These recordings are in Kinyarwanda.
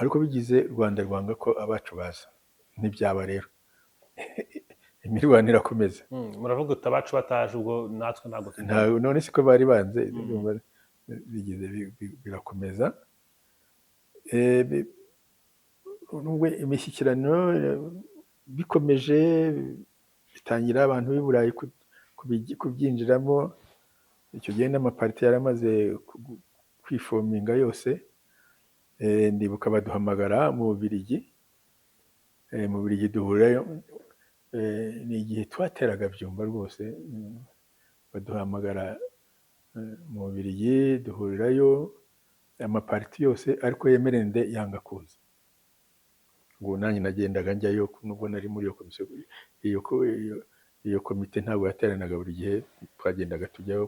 Ariko bigize u Rwanda rwanga ko abacu baza, ntibyaba rero, imirwano irakomeza. Muravuga uti abacu bataje ubwo natwe ntabwo None siko bari banze, bigize birakomeza. Nubwo imishyikirano bikomeje, bitangira abantu b'i Burayi kubyinjiramo. Icyo gihe n'amapariti yaramaze kwifominga yose. Ndibuka baduhamagara mu Bubiligi, mu Bubiligi duhurirayo. Ni igihe twateraga Byumba rwose, baduhamagara mu Bubiligi duhurirayo amapariti yose, ariko MRND yanga kuza. Ubwo nanjye nagendaga njyayo, nubwo nari muri iyo komisiyo, iyo komite ntabwo yateranaga buri gihe, twagendaga tujyayo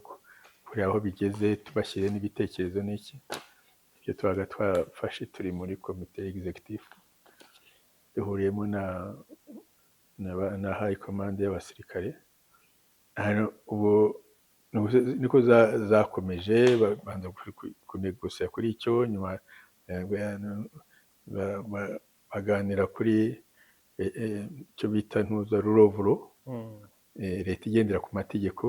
kureba aho bigeze, tubashyire n'ibitekerezo n'iki, ibyo twabaga twafashe turi muri komite executive, duhuriyemo na high command y'abasirikare. Ubu niko zakomeje, babanza kunegosiya kuri icyo, nyuma baganira kuri icyo bita ntuza rule of law, leta igendera ku mategeko.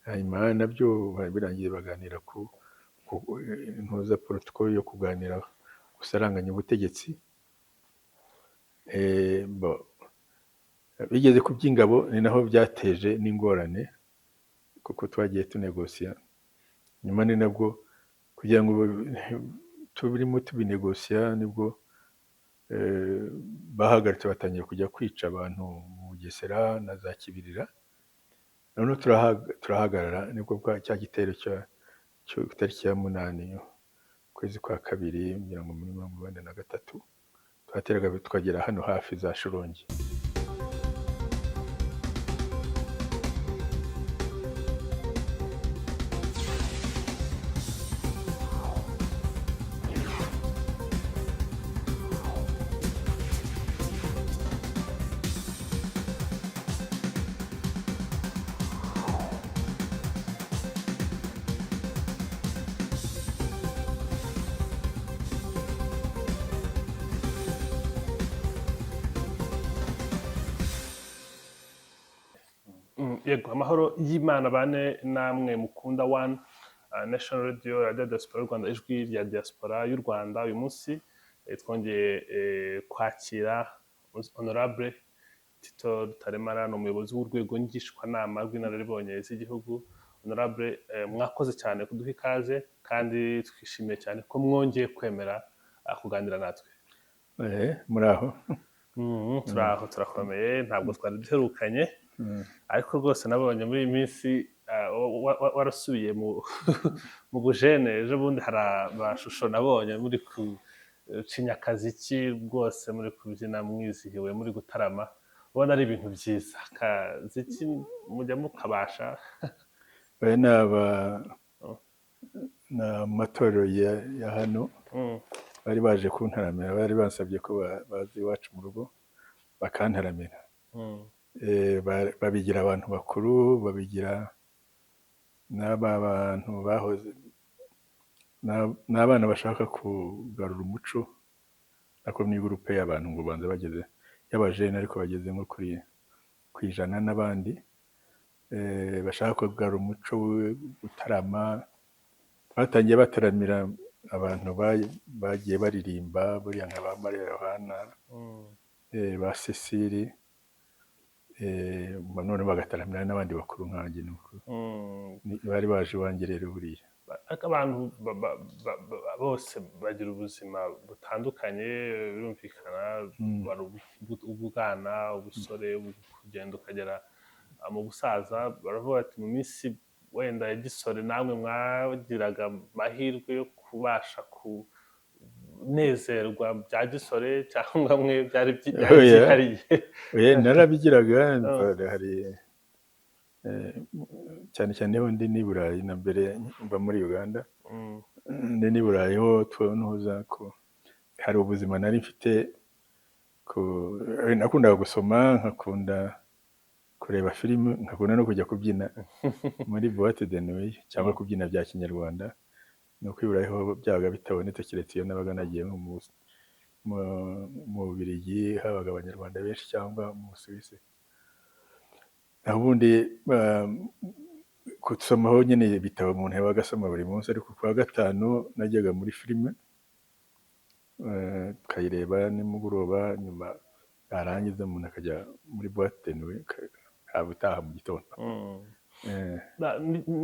Hanyuma nabyo birangiye baganira ku ntuza protocol yo kuganira gusaranganya ubutegetsi. Bigeze ku by'ingabo, ni naho byateje n'ingorane, kuko twagiye tunegosiya nyuma, ni nabwo kugira ngo turimo tubinegosiya, nibwo bahagaritse, batangiye kujya kwica abantu mu Bugesera na za Kibirira. Noneho turahagarara, nibwo cya gitero cyo itariki ya 8 ukwezi kwa 2 ngira ngo muri 93, twateraga tukagera hano hafi za Shyorongi. Yego, amahoro y'Imana bane namwe mukunda One National Radio, Radio Diaspora y'u Rwanda, ijwi rya diaspora y'u Rwanda. Uyu munsi twongeye kwakira Honorable Tito Rutaremara, ni umuyobozi w'urwego ngishwanama rw'inararibonye z'igihugu. Honorable, mwakoze cyane kuduha ikaze, kandi twishimiye cyane ko mwongeye kwemera kuganira natwe. Muraho. Turaho, turakomeye, ntabwo twari duherukanye, ariko rwose nabonye muri iyi minsi warasubiye mu bujene. Ejo bundi hari amashusho nabonye muri gucinya akaziki, rwose muri kubyina mwizihiwe, muri gutarama, ubona ari ibintu byiza. Akaziki mujya mukabasha? Aya ni amatorero ya hano, bari baje kuntaramira, bari bansabye ko baza iwacu mu rugo bakantaramira. Babigira abantu bakuru, babigira n'aba bantu bahoze n'abana bashaka kugarura umuco, ariko ni gurupe y'abantu ngo banze bageze y'abajene, ariko bageze nko ku 100 n'abandi, bashaka kugarura umuco gutarama. Batangiye bataramira abantu bagiye baririmba buriya nka ba Mariya Yohana, ba Cecile, none bagataramira n'abandi bakuru nkanjye, nuko bari baje iwanjye rero buriya. Ariko abantu bose bagira ubuzima butandukanye, birumvikana, ubwana, ubusore, kugenda ukagera mu busaza. Baravuga bati mu minsi wenda ya gisore namwe mwagiraga amahirwe yo kubasha kunezerwa bya gisore, cyangwa mwe byari byihariye? Narabigiraga, hari cyane cyane ho ndi n'i Burayi, na mbere mba muri Uganda, ndi n'i Burayi ho ntuza ko hari ubuzima nari mfite, nakundaga gusoma, nkakunda kureba filime, nkakunda no kujya kubyina muri boîte de nuit cyangwa kubyina bya kinyarwanda. Ni uko i Burayi ho byabaga bitabonetse, keretse iyo nabaga nagiye nko mu Bubiligi, habaga Abanyarwanda benshi, cyangwa mu Busuwisi. Naho ubundi gusomaho nyine ibitabo umuntu yabaga asoma buri munsi, ariko ku wa gatanu najyaga muri filime, tukayireba nimugoroba, nyuma yarangiza umuntu akajya muri boîte de nuit, haba utaha mu gitondo.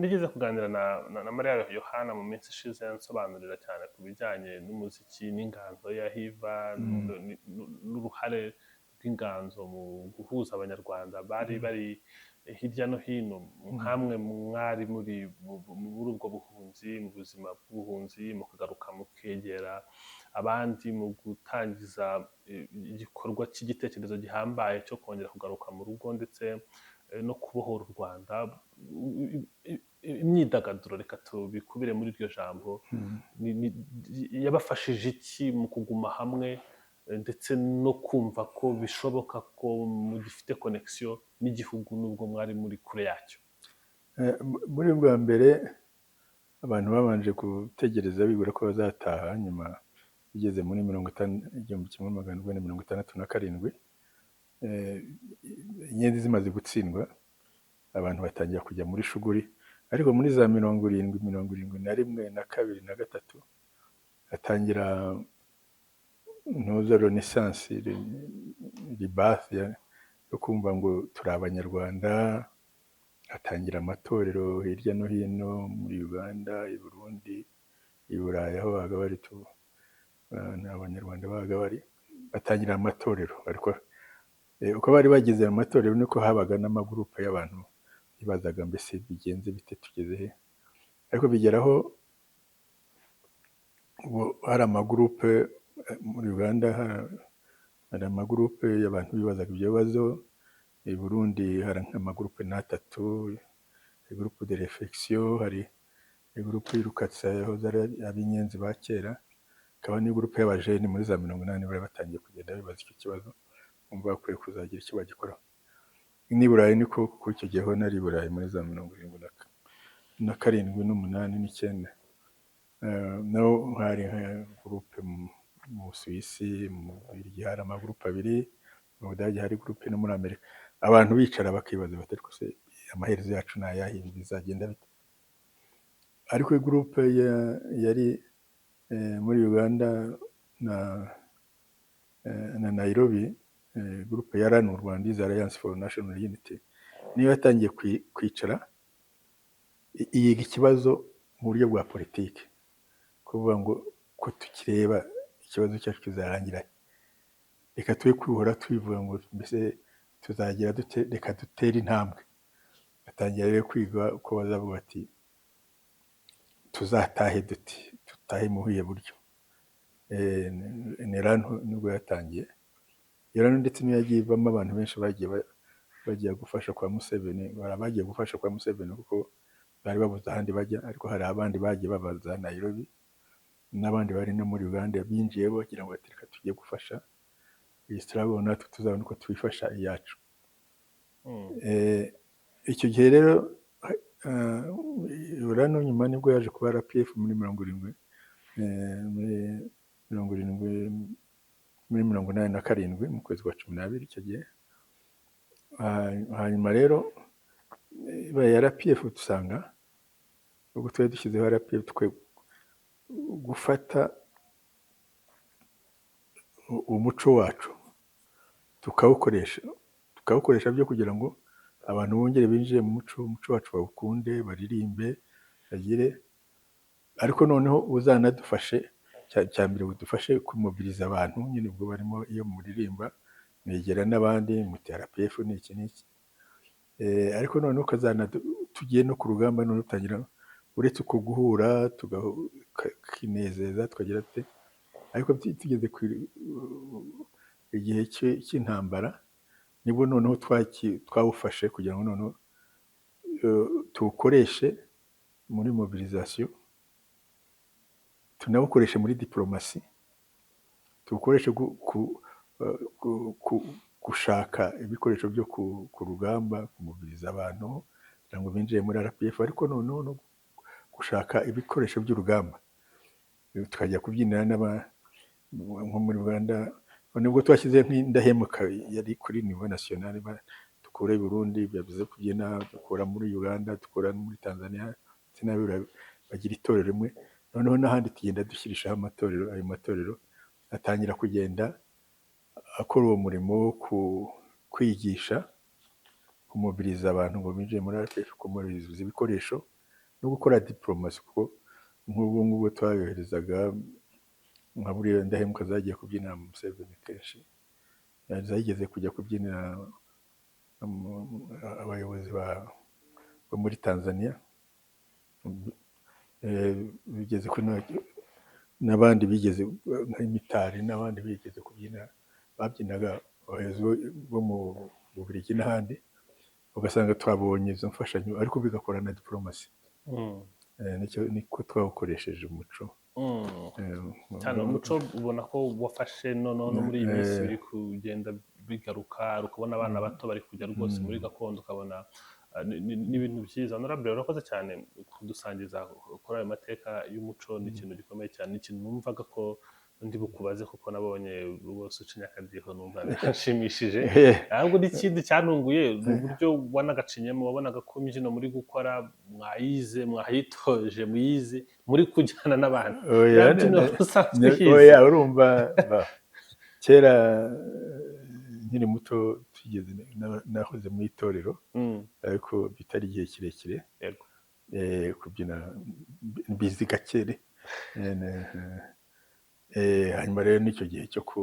Nigeze kuganira na Mariya Yohana mu minsi ishize, ansobanurira cyane ku bijyanye n'umuziki n'inganzo ya Hiva n'uruhare rw'inganzo mu guhuza Abanyarwanda bari bari hirya no hino. Nkamwe mwari muri ubwo buhunzi, mu buzima bw'ubuhunzi, mukagaruka mukegera abandi mu gutangiza igikorwa cy'igitekerezo gihambaye cyo kongera kugaruka mu rugo ndetse no kubohora u Rwanda. Imyidagaduro, reka tubikubire muri iryo jambo, yabafashije iki mu kuguma hamwe, ndetse no kumva ko bishoboka ko mugifite connexion n'igihugu nubwo mwari muri kure yacyo? Muri bwa mbere abantu babanje gutegereza bibwira ko bazataha, nyuma bigeze muri 50, 1967, Inyenzi zimaze gutsindwa, abantu batangira kujya muri shuguri. Ariko muri za 70, 71 na kabiri na gatatu, hatangira ntuza renaissance, rebirth yo kumva ngo turi Abanyarwanda. Hatangira amatorero hirya no hino muri Uganda, i Burundi, i Burayi, aho babaga bari, ni Abanyarwanda babaga bari, batangira amatorero. Ariko uko bari bageze mu matorero niko habaga n'amagurupe y'abantu bibazaga mbese bigenze bite, tugeze he? Ariko bigeraho ubu hari amagurupe muri Uganda, hari amagurupe y'abantu bibazaga ibyo bibazo. I Burundi hari nk'amagurupe n'atatu: groupe de réflexion, hari groupe y'Urukatsa yahoze ari ab'Inyenzi ba kera, hakaba n'igurupe y'abajeni muri za 80 bari batangiye kugenda bibaza icyo kibazo, bumva bakwiye kuzagira icyo bagikoraho. N'i Burayi niko, kuko icyo gihe ho nari i Burayi muri za 77 n'umunani n'icyenda. Naho hari gurupe mu Busuwisi, mu Bubiligi hari amagurupe abiri, mu Budage hari gurupe, no muri Amerika. Abantu bicara bakibaza bati: "Ariko se amaherezo yacu ni ayahe? Ibi bizagenda bite?" Ariko gurupe yari muri Uganda na Nairobi, gurupe ya RANU, Rwandese Alliance for National Unity, niyo yatangiye kwicara yiga ikibazo mu buryo bwa politiki, kuvuga ngo ko tukireba ikibazo cyacu kizarangira, reka tube kwihora tubivuga ngo mbese tuzagira dute, reka dutere intambwe. Batangira rero kwiga uko bazavuga bati: "Tuzatahe dute? Dutahe mu buhe buryo?" Ni RANU nibwo yatangiye. Iyo RANU ndetse niyo yagiye ivamo abantu benshi bagiye bagiye gufasha kwa Museveni. Hari abagiye gufasha kwa Museveni kuko bari babuze ahandi bajya, ariko hari abandi bagiye babaza Nairobi n'abandi bari no muri Uganda binjiye bagira ngo bati: "Reka tujye gufasha iyi struggle, natwe tuzabona uko twifasha iyacu." Icyo gihe rero RANU nyuma nibwo yaje kuba RPF muri 70, muri 70, muri 87 mu kwezi kwa 12 icyo gihe. Hanyuma rero ibaye RPF, dusanga ubwo twari dushyizeho RPF twe gufata umuco wacu tukawukoresha byo kugira ngo abantu bongere binjire mu muco, umuco wacu bawukunde, baririmbe, bagire. Ariko noneho uzanadufashe, cya mbere budufashe kumobiliza abantu nyine. Ubwo barimo iyo muririmba mwegera n'abandi muti: "RPF ni iki n'iki." Ariko noneho ukazana tugiye no ku rugamba, noneho utangira uretse uko guhura tukinezeza tukagira dute, ariko tugeze ku igihe cy'intambara nibwo noneho twawufashe kugira ngo noneho tuwukoreshe muri mobilisation, tunawukoreshe muri diplomasi, tuwukoreshe gushaka ibikoresho byo ku rugamba, kumobiliza abantu kugira ngo binjire muri RPF, ariko noneho no gushaka ibikoresho by'urugamba. Tukajya kubyinira nko muri Uganda, nubwo twashyize nk'Indahemuka yari kuri niveau national, dukura i Burundi bavuze kubyina, dukura muri Uganda, dukura muri Tanzania ndetse n'abirabura bagira itorero rimwe. Noneho n'ahandi tugenda dushyirishaho amatorero. Ayo matorero atangira kugenda akora uwo murimo wo kwigisha, kumobiriza abantu ngo binjire muri RPF, kumobiriza ibikoresho no gukora diporomasi, kuko nk'ubu ngubu twayoherezaga nka buriya Indahemuka zagiye kubyinira mu Museveni kenshi, zageze kujya kubyinira abayobozi bo muri Tanzania, bigeze kuri n'abandi bigeze nk'imitari n'abandi bigeze kubyina, babyinaga abayobozi bo mu Bubiligi n'ahandi, ugasanga twabonye izo mfashanyo, ariko bigakora na diporomasi. Nicyo niko twawukoresheje umuco. Cyane umuco ubona ko wafashe noneho no muri iyi minsi biri kugenda bigaruka, ukabona abana bato bari kujya rwose muri gakondo, ukabona ni ibintu byiza. Honorable, urakoze cyane kudusangiza kuri ayo mateka y'umuco. Ni ikintu gikomeye cyane, ni ikintu numvaga ko ndi bukubaze, kuko nabonye rwose ucinya akadiho, numva biranshimishije. Ahubwo n'ikindi cyantunguye ni uburyo wanagacinyemo, wabonaga ko imbyino muri gukora mwayize, mwayitoje, muyizi, muri kujyana n'abantu. Oya, Ya mbyino usanzwe uyizi. Oya, urumva kera nkiri muto tugeze nahoze mu itorero, ariko bitari igihe kirekire. Kubyina mbizi gakere. Hanyuma rero n'icyo gihe cyo ku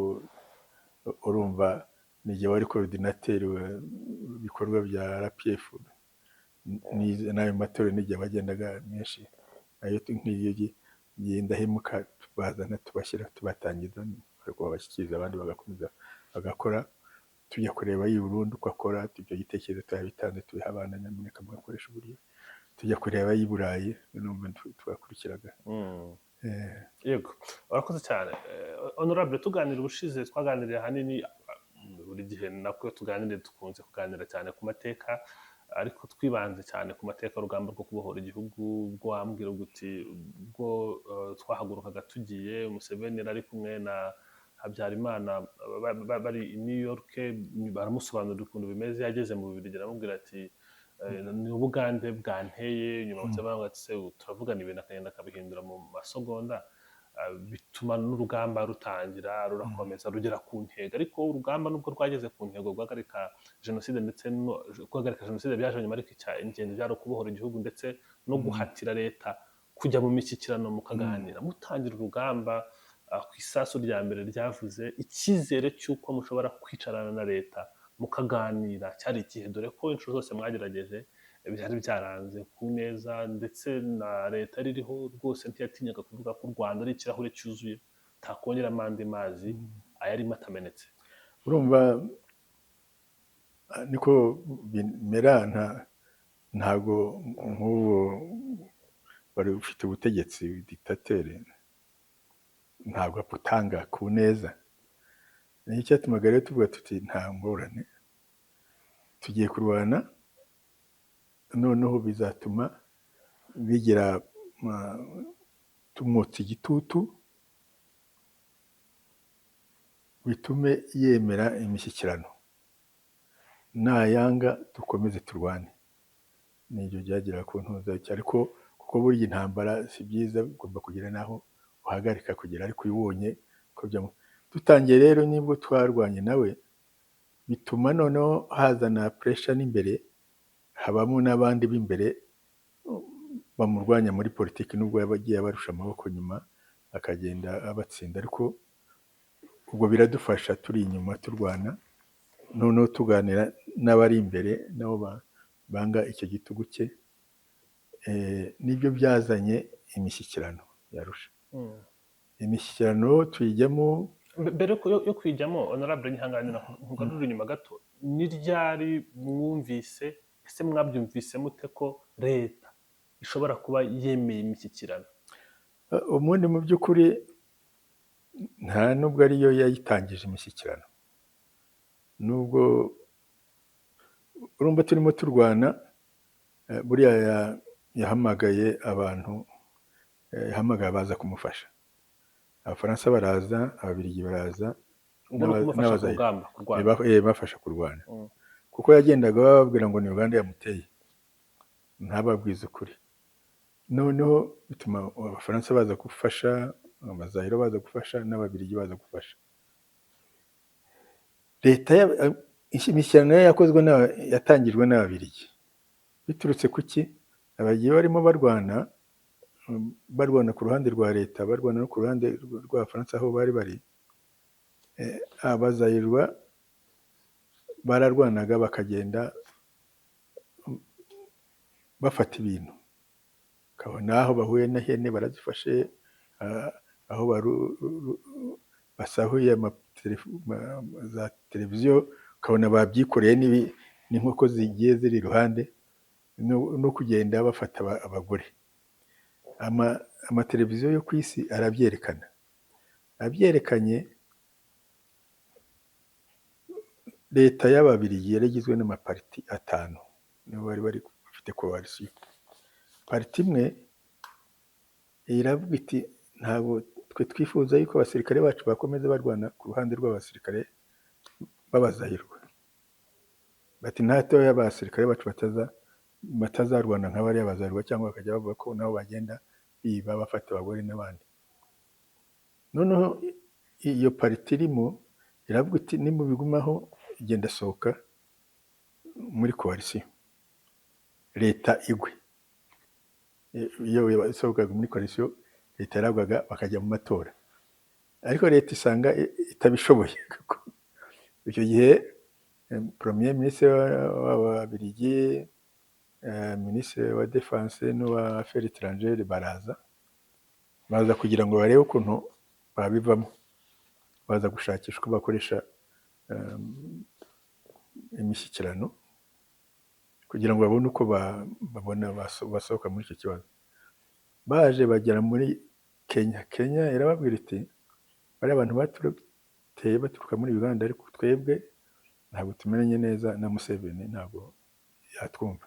urumva ni igihe wari coordinateur w'ibikorwa bya RPF n'ayo matorero, n'igihe bagendaga menshi ayo nk'iyo Indahemuka tubazana, tubashyira, tubatangiza, ariko babashyikiriza abandi bagakomeza bagakora. Tujya kureba y'i Burundi uko akora, ibyo gitekerezo turabitanze, tubiha abana, nyamuneka mugakoresha uburyo. Tujya kureba y'i Burayi, numva twakurikiraga. Yego, urakoze cyane. Honorable, tuganira ubushize twaganiriye ahanini, buri gihe nako iyo tuganiriye dukunze kuganira cyane ku mateka, ariko twibanze cyane ku mateka y'urugamba rwo kubohora igihugu. Ubwo wambwira uti ubwo twahagurukaga tugiye, Museveni yari ari kumwe na Habyarimana bari i New York, baramusobanurira ukuntu bimeze. Yageze mu Bubiligi aramubwira ati ni Ubugande bwanteye. Nyuma Museveni aramubwira ati se turavugana ibintu, akagenda akabihindura mu masegonda. Bituma n'urugamba rutangira, rurakomeza rugera ku ntego. Ariko urugamba nubwo rwageze ku ntego guhagarika jenoside, ndetse no guhagarika jenoside byaje nyuma, ariko ingenzi byari ukubohora igihugu ndetse no guhatira leta kujya mu mishyikirano mukaganira. Mutangira urugamba, ku isasu rya mbere ryavuze, icyizere cy'uko mushobora kwicarana na leta mukaganira cyari igihe, dore ko inshuro zose mwagerageje byari byaranze ku neza, ndetse na leta yari iriho rwose ntiyatinyaga kuvuga ko u Rwanda ari ikirahure cyuzuye, utakongeramo andi mazi ayarimo atamenetse. Urumva niko bimera, ntago nk'ubu wari ufite ubutegetsi, dictateur, ntabwo abutanga ku neza. Nicyo cyatumaga rero tuvuga tuti nta ngorane, tugiye kurwana, noneho bizatuma bigira tumwotsa igitutu, bitume yemera imishyikirano, nayanga dukomeze turwane. Nibyo byageraga ku ntuza, ariko kuko burya intambara si byiza, ugomba kugira n'aho uhagarika kugera, ariko iyo ubonye ko dutangiye rero nibwo twarwanye nawe, bituma noneho hazana pressure n'imbere, habamo n'abandi b'imbere bamurwanya muri politiki, nubwo yaba agiye abarusha amaboko nyuma akagenda abatsinda, ariko ubwo biradufasha turi inyuma turwana, noneho tuganira n'abari imbere nabo banga icyo gitugu cye. Nibyo byazanye imishyikirano y'Arusha. Imishyikirano tuyijyamo. Mbere yo kuyijyamo, honorable, nyihanganira nkugarure inyuma gato. Ni ryari mwumvise, ese mwabyumvise mute ko leta ishobora kuba yemeye imishyikirano? Ubundi mu by'ukuri nta nubwo ariyo yayitangije imishyikirano, nubwo urumva turimo turwana, buriya yahamagaye abantu, yahamagaye abaza kumufasha. Abafaransa baraza, Ababiligi baraza, Ubwo ni ukumufasha ku n'Abazayire. rugamba, kurwana. Bafasha kurwana, kuko yagendaga bababwira ngo ni Uganda yamuteye, ntababwize ukuri. Noneho bituma Abafaransa baza gufasha, Abazayire baza gufasha, n'Ababiligi baza gufasha. Leta imishyikirano yo yakozwe yatangijwe n'Ababiligi, biturutse ku ki? Abagiye barimo barwana, barwana ku ruhande rwa leta, barwana no ku ruhande rw'Abafaransa aho bari bari. Abazayirwa bararwanaga, bakagenda bafata ibintu, ukabona aho bahuye n'ihene barazifashe, aho basahuye za televiziyo, ukabona babyikoreye n'inkoko zigiye ziri iruhande, no kugenda bafata abagore. Amateleviziyo yo ku isi arabyerekana. Abyerekanye, leta y'Ababiligi yari igizwe n'amapariti atanu, nibo bari bari bafite coalition. Pariti imwe iravuga iti: "Ntabwo twe twifuza yuko abasirikare bacu bakomeza barwana ku ruhande rw'abasirikare b'Abazayirwa." Bati: "Ntatoya abasirikare bacu batazarwana nka bariya Bazayirwa, cyangwa bakajya bavuga ko nabo bagenda biba, bafata abagore n'abandi." Noneho iyo pariti irimo iravuga iti: "Nimubigumaho igenda sohoka muri coalition, leta igwe." Iyo isohokaga muri coalition, leta yaragwaga, bakajya mu matora. Ariko leta isanga itabishoboye, kuko icyo gihe premier ministre w'Ababiligi, ministre wa défense n'uwa affaires étrangères baraza, baza kugira ngo barebe ukuntu babivamo, baza gushakisha uko bakoresha imishyikirano kugira ngo babone uko babona basohoka muri icyo kibazo. Baje bagera muri Kenya. Kenya irababwira iti: "Bariya bantu baturuteye baturuka muri Uganda, ariko twebwe ntabwo tumeranye neza na Museveni, ntabwo yatwumva."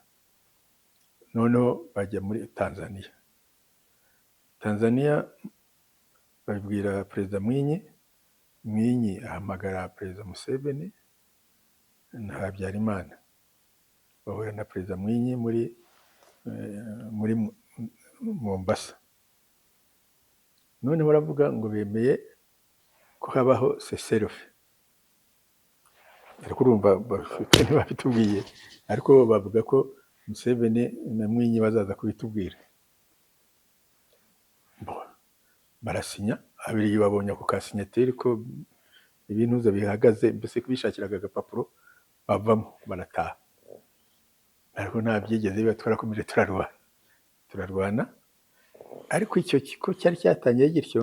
Noneho bajya muri Tanzania. Tanzania babibwira Perezida Mwinyi. Mwinyi ahamagara Perezida Museveni na Habyarimana, bahura na Perezida Mwinyi muri Mombasa. Noneho baravuga ngo bemeye ko habaho cessez-le-feu, ariko urumva ntibabitubwiye, ariko bavuga ko Museveni na Mwinyi bazaza kubitubwira. Bon, barasinya. Ababiligi babonye ako ka signature ko ibintuza bihagaze, mbese bishakiraga agapapuro bavamo, barataha. Ariko nta byigeze biba, twarakomeje turarwana, turarwana. Ariko icyo kigo cyari cyatangiye gityo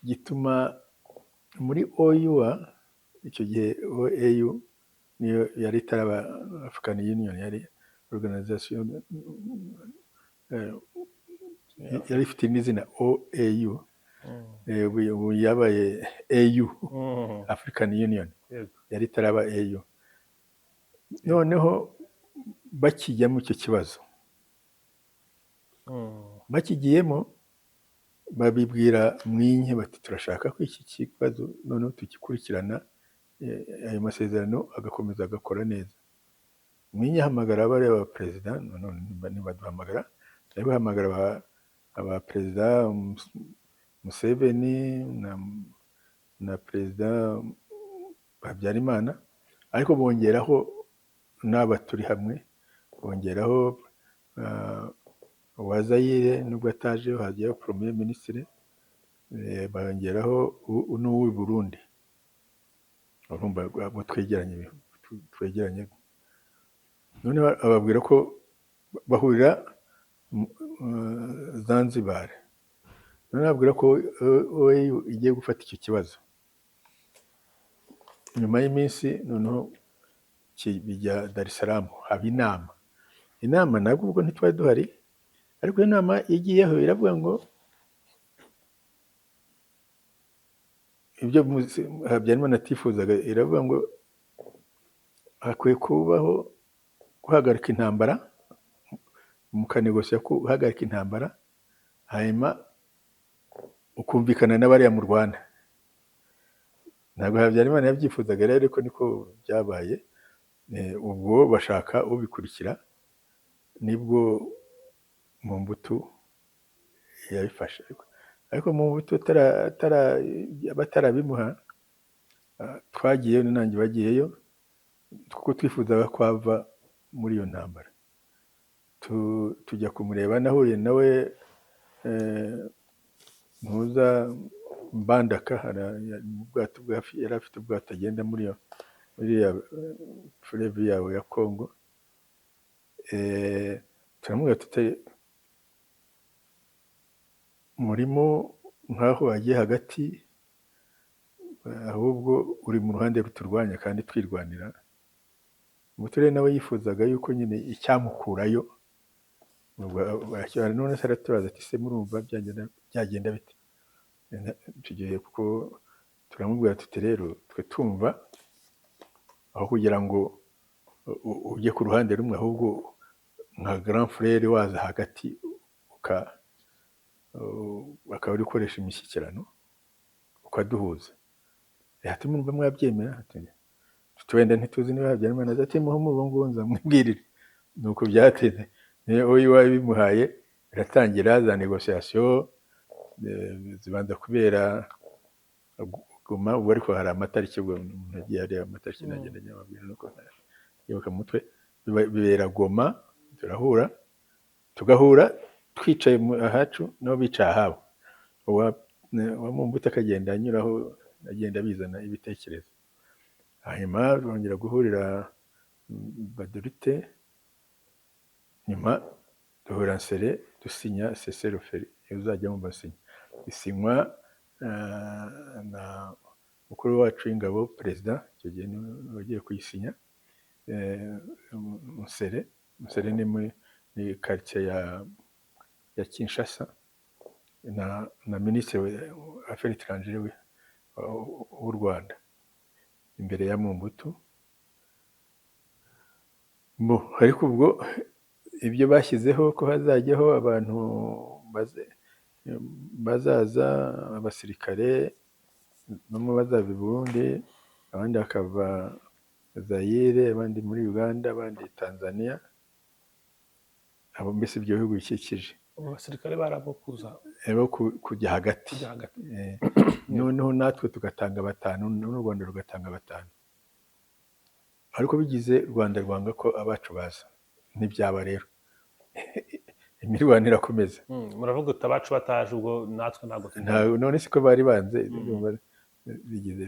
gituma muri OUA, icyo gihe OAU niyo yari itaraba African Union, yari organisation yari ifite n'izina OAU, ubu yabaye AU, African Union, yari itaraba AU. Noneho bakijyamo icyo kibazo, bakigiyemo babibwira Mwinyi bati: "Turashaka ko iki kibazo noneho tugikurikirana, ayo masezerano agakomeza agakora neza." Mwinyi ahamagara bariya ba perezida, none ntibaduhamagara, ariko ahamagara aba perezida Museveni na Perezida Habyarimana, ariko bongeraho n'aba turi hamwe, bongeraho uwa Zayire nubwo ataje, hagiyeho premier ministre, bongeraho n'uw'i Burundi. Urumva abo twegeranye. Noneho ababwira ko bahurira Zanzibar, noneho ababwira ko OAU igiye gufata icyo kibazo. Nyuma y'iminsi noneho bijya Dar es Salaam, haba inama. Inama nabwo ubwo ntitwari duhari, ariko iyo nama igiyeho iravuga ngo ibyo Habyarimana atifuzaga, iravuga ngo hakwiye kubaho guhagarika intambara, mukanegosiya guhagarika intambara, hanyuma Ukumvikana n'abariya mu Rwanda. Ntabwo Habyarimana yabyifuzaga rero, ariko niko byabaye. Ubwo bashaka ubikurikira, nibwo Mobutu yabifashe. Ariko Mobutu batarabimuha, twagiyeyo, nanjye bagiyeyo, kuko twifuzaga ko ava muri iyo ntambara. Tujya kumureba, nahuye nawe ntuza Mbandaka, mu bwato yari afite ubwato agenda muri ya fleuve yabo ya Congo. Turamubwira tuti: "Murimo nk'aho wagiye hagati, ahubwo uri mu ruhande ruturwanya kandi twirwanira." Mobutu rero nawe yifuzaga yuko nyine icyamukurayo. None se aratubaza ati: "Se murumva byagenda bite?" Icyo gihe kuko turamubwira tuti: "Rero twe tumva aho kugira ngo ujye ku ruhande rumwe, ahubwo nka grand frère waza hagati, akaba ari gukoresha imishyikirano, ukaduhuza." Ati: "Murumva mwabyemera?" Tuti: "Wenda ntituzi niba Habyarimana ati muhe uwo nguwo nzamwibwirire." Nuko byateze, niyo bimuhaye, biratangira za négociations zibanza kubera Goma ubwo, ariko hari amatariki, ubwo umuntu agiye areba amatariki nagenda nyababwira nuko yibuka mu mutwe. Bibera Goma, turahura, tugahura twicaye ahacu, nabo bicaye ahabo. Uwa Mobutu akagenda anyuraho, agenda bizana ibitekerezo. Hanyuma bongera guhurira Gbadolite, nyuma duhura Nsele, dusinya cessez-le-feu. Uzajya wumva sinya isinywa na mukuru wacu w'ingabo, perezida icyo gihe niwe wagiye kuyisinya Nsele. Nsele ni muri ni quartier ya Kinshasa, na minisitiri wa affaires étrangères w'u Rwanda imbere ya Mobutu. Bo ariko ubwo ibyo bashyizeho ko hazajyaho abantu bazaza, abasirikare bamwe bazava i Burundi, abandi bakava Zayire, abandi muri Uganda, abandi Tanzania, abo mbese ibyo bihugu bikikije. Abo basirikare bari abo kuza bo kujya hagati. Kujya hagati. Noneho natwe tugatanga batanu n'u Rwanda rugatanga batanu, ariko bigize u Rwanda rwanga ko abacu baza, ntibyaba rero, imirwano irakomeza. Muravuga uti: "Abacu bataje, ubwo natwe ntabwo tujya." None siko bari banze. Bigize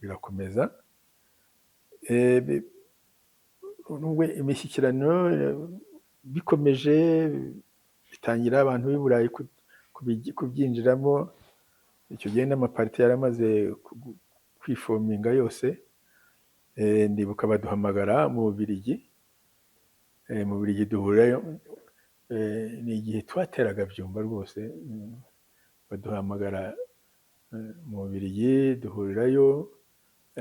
birakomeza. Nubwo imishyikirano bikomeje, bitangira abantu b'i Burayi kubyinjiramo. Icyo gihe n'amapariti yari amaze kwifominga yose. Ndibuka baduhamagara mu Bubiligi. Mu Bubiligi duhurirayo. Ni igihe twateraga Byumba rwose. Baduhamagara mu Bubiligi, duhurirayo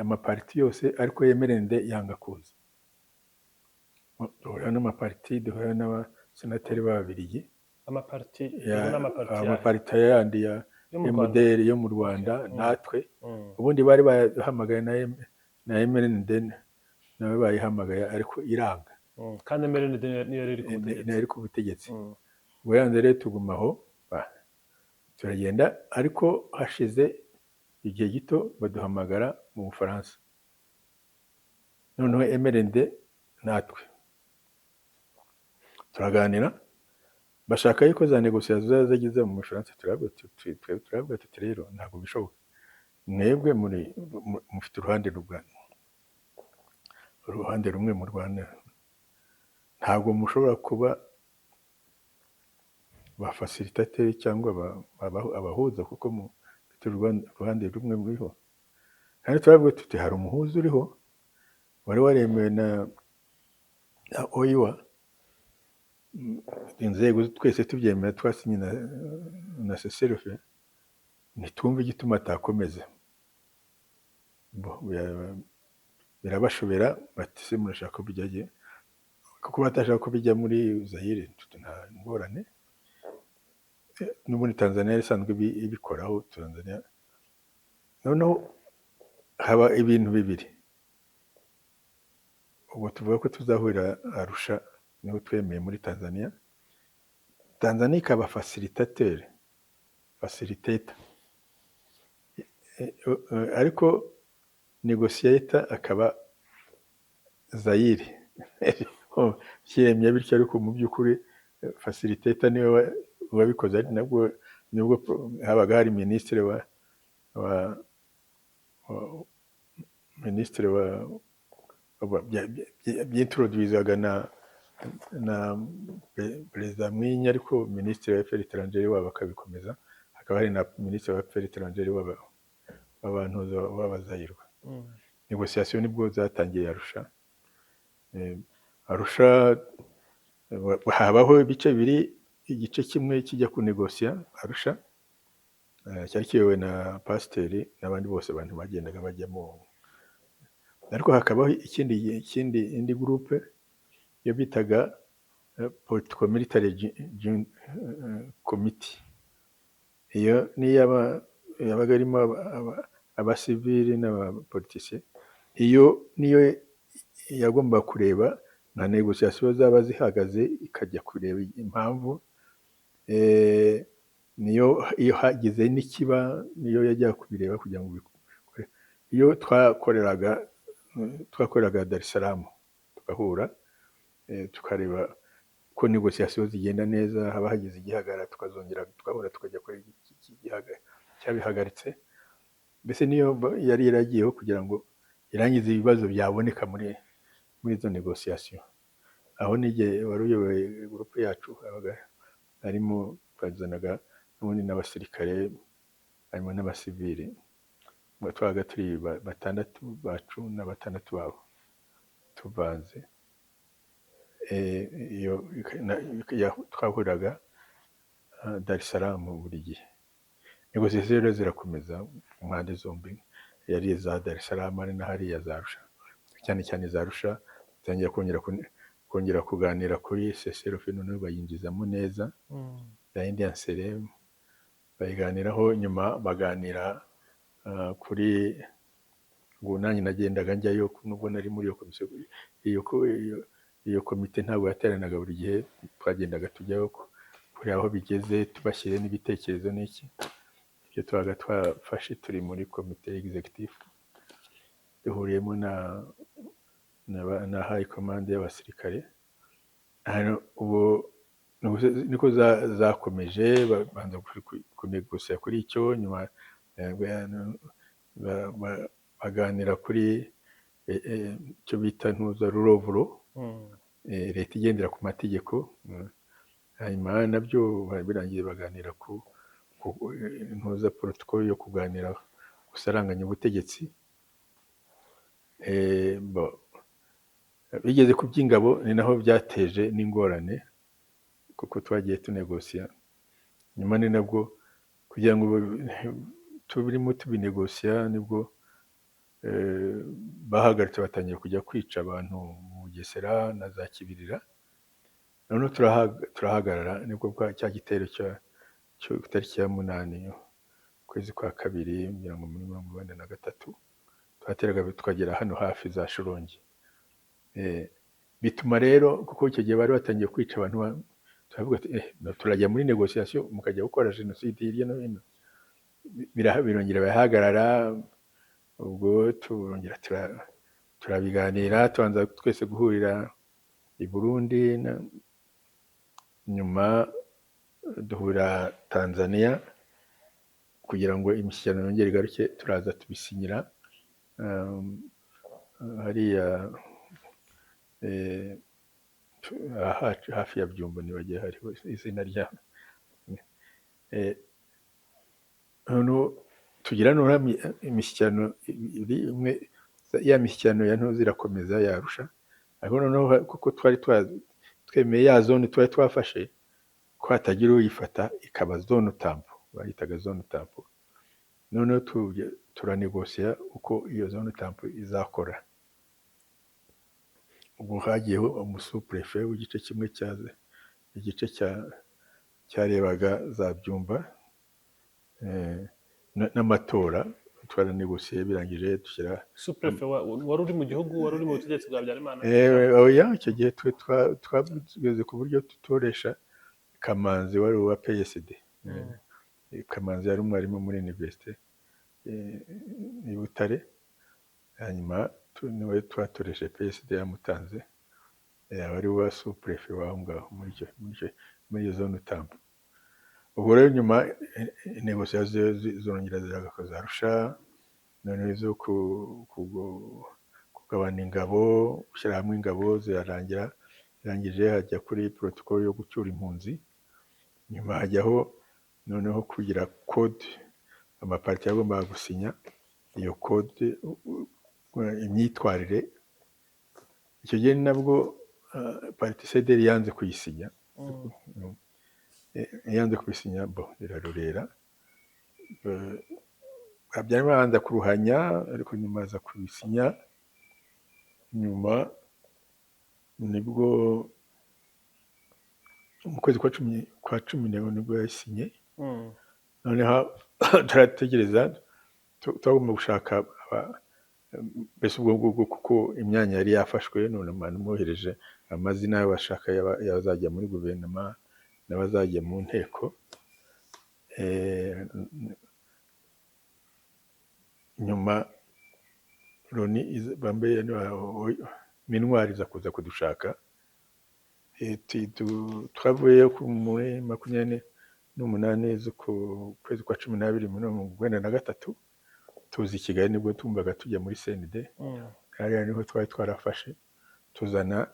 amapariti yose, ariko MRND yanga kuza. Duhurira n'amapariti, duhurira n'abasenateri b'Ababiligi. Amapariti ubwo ni amapariti yahe? Amapariti yandi ya Yo mu Rwanda. MDR yo mu Rwanda. Natwe ubundi bari bahamagaye na MRND nawe bayihamagaye, ariko iranga. Kandi MRND niyo yari iri ku butegetsi. Nayo iri ku butegetsi. Ubwo yanze rero, tuguma aho, turagenda, ariko hashize igihe gito baduhamagara mu Bufaransa, noneho MRND natwe turaganira, bashaka yuko za négociations zaba zageze mu Bufaransa. Turavuga tuti: "Rero ntabwo bishoboka, mwebwe muri mufite uruhande rumwe mu Rwanda, ntabwo mushobora kuba ba facilitateurs cyangwa abahuza, kuko mufite uruhande rumwe muriho." Kandi turavuga tuti: "Hari umuhuza uriho wari waremewe na OUA, inzego twese tubyemera, twasinye na cessez-le-feu, ntitwumve igituma atakomeza." Bo, birabashobera, bati: "Se murashaka ko bijya?" Kuko batashaka ko bijya muri Zayire, tuti: "Nta ngorane." N'ubundi Tanzania yari isanzwe ibikoraho. Tanzania noneho haba ibintu bibiri. Ubwo tuvuga ko tuzahurira Arusha, niho twemeye muri Tanzania. Tanzania ikaba facilitateur, facilitator, ariko négociateur akaba Zayire. Byemye bityo, ariko mu by'ukuri facilitator niwe wabikoze, ari nabwo nibwo habaga hari minisitiri wa minisitiri wa byintroduizaga na perezida Mwinyi, ariko minisitiri wa affaires étrangères wabo akabikomeza, hakaba hari na minisitiri wa affaires étrangères w'abantu w'abazayirwa. Négociation nibwo zatangiye Arusha. Arusha habaho ibice bibiri: igice kimwe kijya kunegosiya Arusha, cyari kiyobowe na pasiteri n'abandi bose, abantu bagendaga bajyamo, ariko hakabaho ikindi indi groupe yo bitaga political military committee. Iyo niyo yabaga irimo abasivili n'abapolitisiye. Iyo niyo yagomba kureba nka négociation zaba zihagaze, ikajya kureba impamvu. Niyo iyo hagize n'ikiba niyo yajyaga kubireba kugira ngo bikore. Iyo twakoreraga Dar es Salaam, tugahura, tukareba ko négociation zigenda neza, haba hagize igihagarara tukazongera tugahura, tukajya kureba icyabihagaritse. Mbese niyo yari yaragiyeho kugira ngo irangize ibibazo byaboneka muri izo négociation. Aho n'igihe wari uyoboye groupe yacu habaga harimo, twazanaga n'ubundi n'abasirikare, harimo n'abasivili. Twabaga turi batandatu bacu na batandatu babo tuvanze. Iyo twahuriraga Dar es Salaam buri gihe. Négociation rero zirakomeza ku mpande zombi, yari iza Dar es Salaam, ari na hariya za Arusha, cyane cyane za Arusha zitangira kongera kuganira kuri cessez-le-feu, noneho bayinjizamo neza ya yindi ya Nserem bayiganiraho. Nyuma baganira kuri ngo nanjye nagendaga njyayo, nubwo nari muri iyo komisiyo, iyo komite ntabwo yateranaga buri gihe, twagendaga tujyayo kureba aho bigeze, tubashyire n'ibitekerezo n'iki, ibyo tubaga twafashe turi muri komite executive duhuriyemo na high command y'abasirikare. Hano ubu niko zakomeje, babanza kunegosiya kuri icyo, nyuma baganira kuri icyo bita ntuza rule of law, leta igendera ku mategeko. Hanyuma nabyo birangiye baganira ku ntuza protocole yo kuganira gusaranganya ubutegetsi. Bigeze ku by'ingabo, ni naho byateje n'ingorane, kuko twagiye tunegosiya nyuma, ni nabwo kugira ngo turimo tubinegosiya nibwo bahagaritse, batangiye kujya kwica abantu mu Bugesera na za Kibirira. Noneho turahagarara, nibwo bwa cya gitero cyo ku itariki ya 8 ukwezi kwa kabiri, ngira ngo muri 93, twateraga tukagera hano hafi za Shyorongi. Bituma rero, kuko icyo gihe bari batangiye kwica abantu, turavuga ati turajya muri négociation mukajya gukora jenoside hirya no hino. Birongera birahagarara. Ubwo turongera turabiganira, tubanza twese guhurira i Burundi, nyuma duhura Tanzania kugira ngo imishyikirano yongere igaruke, turaza tubisinyira hariya hafi ya Byumba, nibagiwe hariho izina ryaho. Noneho tugira noneho imishyikirano imwe, ya mishyikirano ya ntuza irakomeza yarusha, ariko noneho kuko twari twemeye ya zone twari twafashe ko hatagira uyifata, ikaba zone tampon, bayitaga zone tampon. Noneho turanegosiya uko iyo zone tampon izakora. Ubwo hagiyeho umusupurefe w'igice kimwe cya igice cya Cyarebaga za Byumba n'amatora. Twaranegosiye, birangije dushyira Sous-préfet wari uri mu gihugu, wari uri mu butegetsi bwa Habyarimana? Oya, icyo gihe twe twageze ku buryo tutoresha Kamanzi wari uwa PSD. Kamanzi yari umwarimu muri université i Butare, hanyuma niwe twatoreshe, PSD yamutanze, wari wa sous-préfet w'aho ngaho muri iyo zone tampon. Ubwo rero nyuma négociations zongera ziragakoza Arusha, noneho izo kugabana ingabo, gushyira hamwe ingabo zirarangira. Birangije hajya kuri protocole yo gucyura impunzi, nyuma hajyaho noneho kugira code amaparti yagombaga gusinya iyo code, imyitwarire. Icyo gihe ni nabwo parti CDR yanze kuyisinya. Yanze kubisinya, bo irarorera. Habyarimana abanza kuruhanya, ariko nyuma aza kubisinya. Nyuma nibwo mu kwezi kwa cumi nibwo yasinye. Noneho turategereza, twagomba gushaka mbese ubwo ngubwo kuko imyanya yari yafashwe. None mwohereje amazina y'abashaka y'abazajya muri guverinoma n'abazajya mu nteko. Nyuma Loni bambaye MINUAR iza kuza kudushaka. Twavuyeyo muri 28 z'ukwezi kwa 12 muri 93, tuza i Kigali. Nibwo tumvaga tujya muri CND. Hariya niho twari twarafashe, tuzana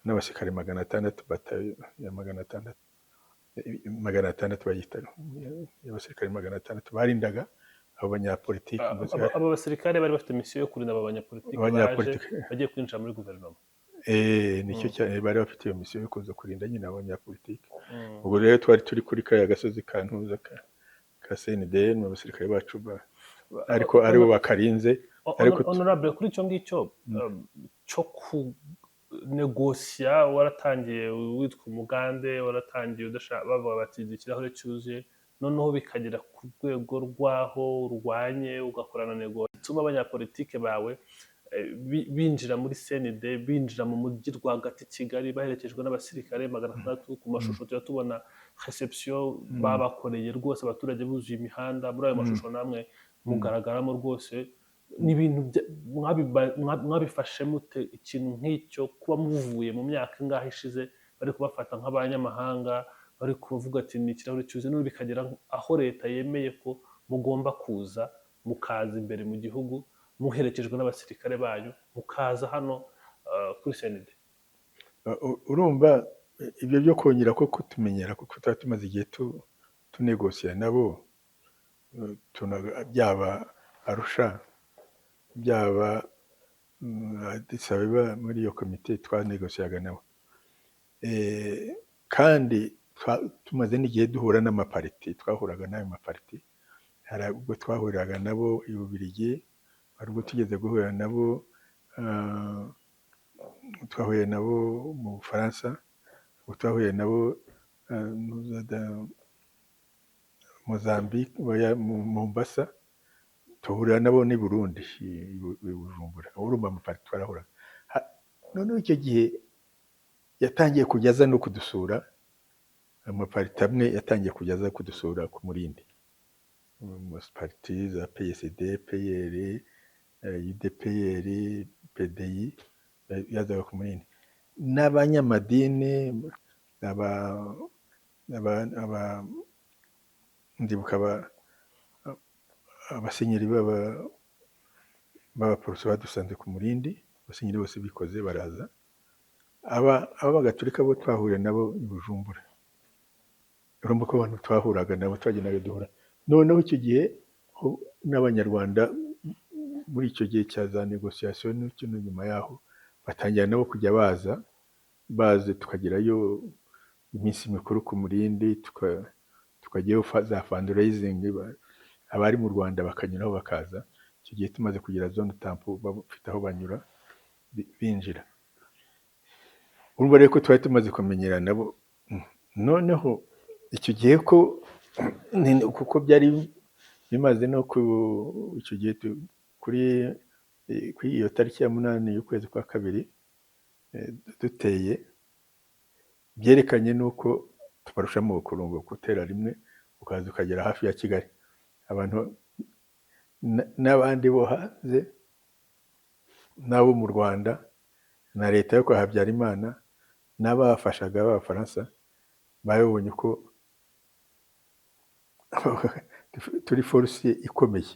n'abasirikare 600, batayo ya 600, 600 bayita abasirikare 600 barindaga abo banyapolitiki. Ndetse Aba basirikare bari bafite misiyo yo kurinda aba banyapolitiki baje abanyapolitiki bagiye kwinjira muri guverinoma? Nicyo cyane, bari bafite iyo misiyo yo kuza kurinda nyine abanyapolitiki. Ubwo rero twari turi kuri kariya gasozi ka Ntuza ka CND, mu basirikare bacu ariko aribo bakarinze. Ariko Honorable, kuri icyo ngicyo cyo kunegosiya, waratangiye witwa umugande, waratangiye udashaka, bavuga bati ikirahure cyuzuye, noneho bikagera ku rwego rw'aho urwanye ugakorana nego ituma abanyapolitike bawe binjira muri CND, binjira mu mujyi rwagati i Kigali baherekejwe n'abasirikare 600. Ku mashusho tujya tubona reception babakoreye rwose, abaturage buzuye imihanda. Muri ayo mashusho namwe mugaragaramo rwose. Ni ibintu mwabifashe mute, ikintu nk'icyo, kuba muvuye mu myaka ingahe ishize bari kubafata nk'abanyamahanga, bari kuvuga ati ni ikirahure cyuzuye, none bikagera aho leta yemeye ko mugomba kuza, mukaza imbere mu gihugu muherekejwe n'abasirikare banyu, mukaza hano kuri CND? Urumva ibyo byo kongera ko kutumenyera, kuko tuba tumaze igihe tunegosiya nabo, byaba Arusha, byaba Addis Abeba, muri iyo komite twanegosiyaga nabo. Kandi tumaze n'igihe duhura n'amapariti, twahuraga n'ayo mapariti. Hari ubwo twahuriraga nabo i Bubiligi, hari ubwo tugeze guhura nabo, twahuye nabo mu Bufaransa, ubwo twahuye nabo Mozambique, oya, mu Mombasa, tuhurira nabo n'i Burundi, i Bujumbura. Urumva amapariti twarahuraga. Noneho icyo gihe yatangiye kujya aza no kudusura, amapariti amwe yatangiye kujya aza kudusura ku Murindi, pariti za PSD, PL, UDPR, PDI, yazaga ku Murindi, n'abanyamadini aba ndibuka abasenyeri b'abaporoso badusanze ku Murindi, abasenyeri bose bikoze baraza. Aba Abagatolika bo twahuriye nabo i Bujumbura. Urumva ko abantu twahuraga nabo, twagendaga duhura. Noneho icyo gihe n'Abanyarwanda muri icyo gihe cya za négociations n'ikino nyuma yaho batangira nabo kujya baza, baze tukagerayo iminsi mikuru ku Murindi, tukajyayo za fundraising, abari mu Rwanda bakanyuraho bakaza. Icyo gihe tumaze kugira zone tampon, bafite aho banyura binjira. Urumva rero ko twari tumaze kumenyerana nabo. Noneho Icyo gihe ko kuko byari bimaze no ku icyo gihe kuri iyo tariki ya 8 y'ukwezi kwa kabiri duteye, byerekanye n'uko tubarusha amoko. Urumva gutera rimwe ukaza ukagera hafi ya Kigali, abantu n'abandi bo hanze n'abo mu Rwanda na leta yo kwa Habyarimana n'abafashaga b'Abafaransa babonye ko turi force ikomeye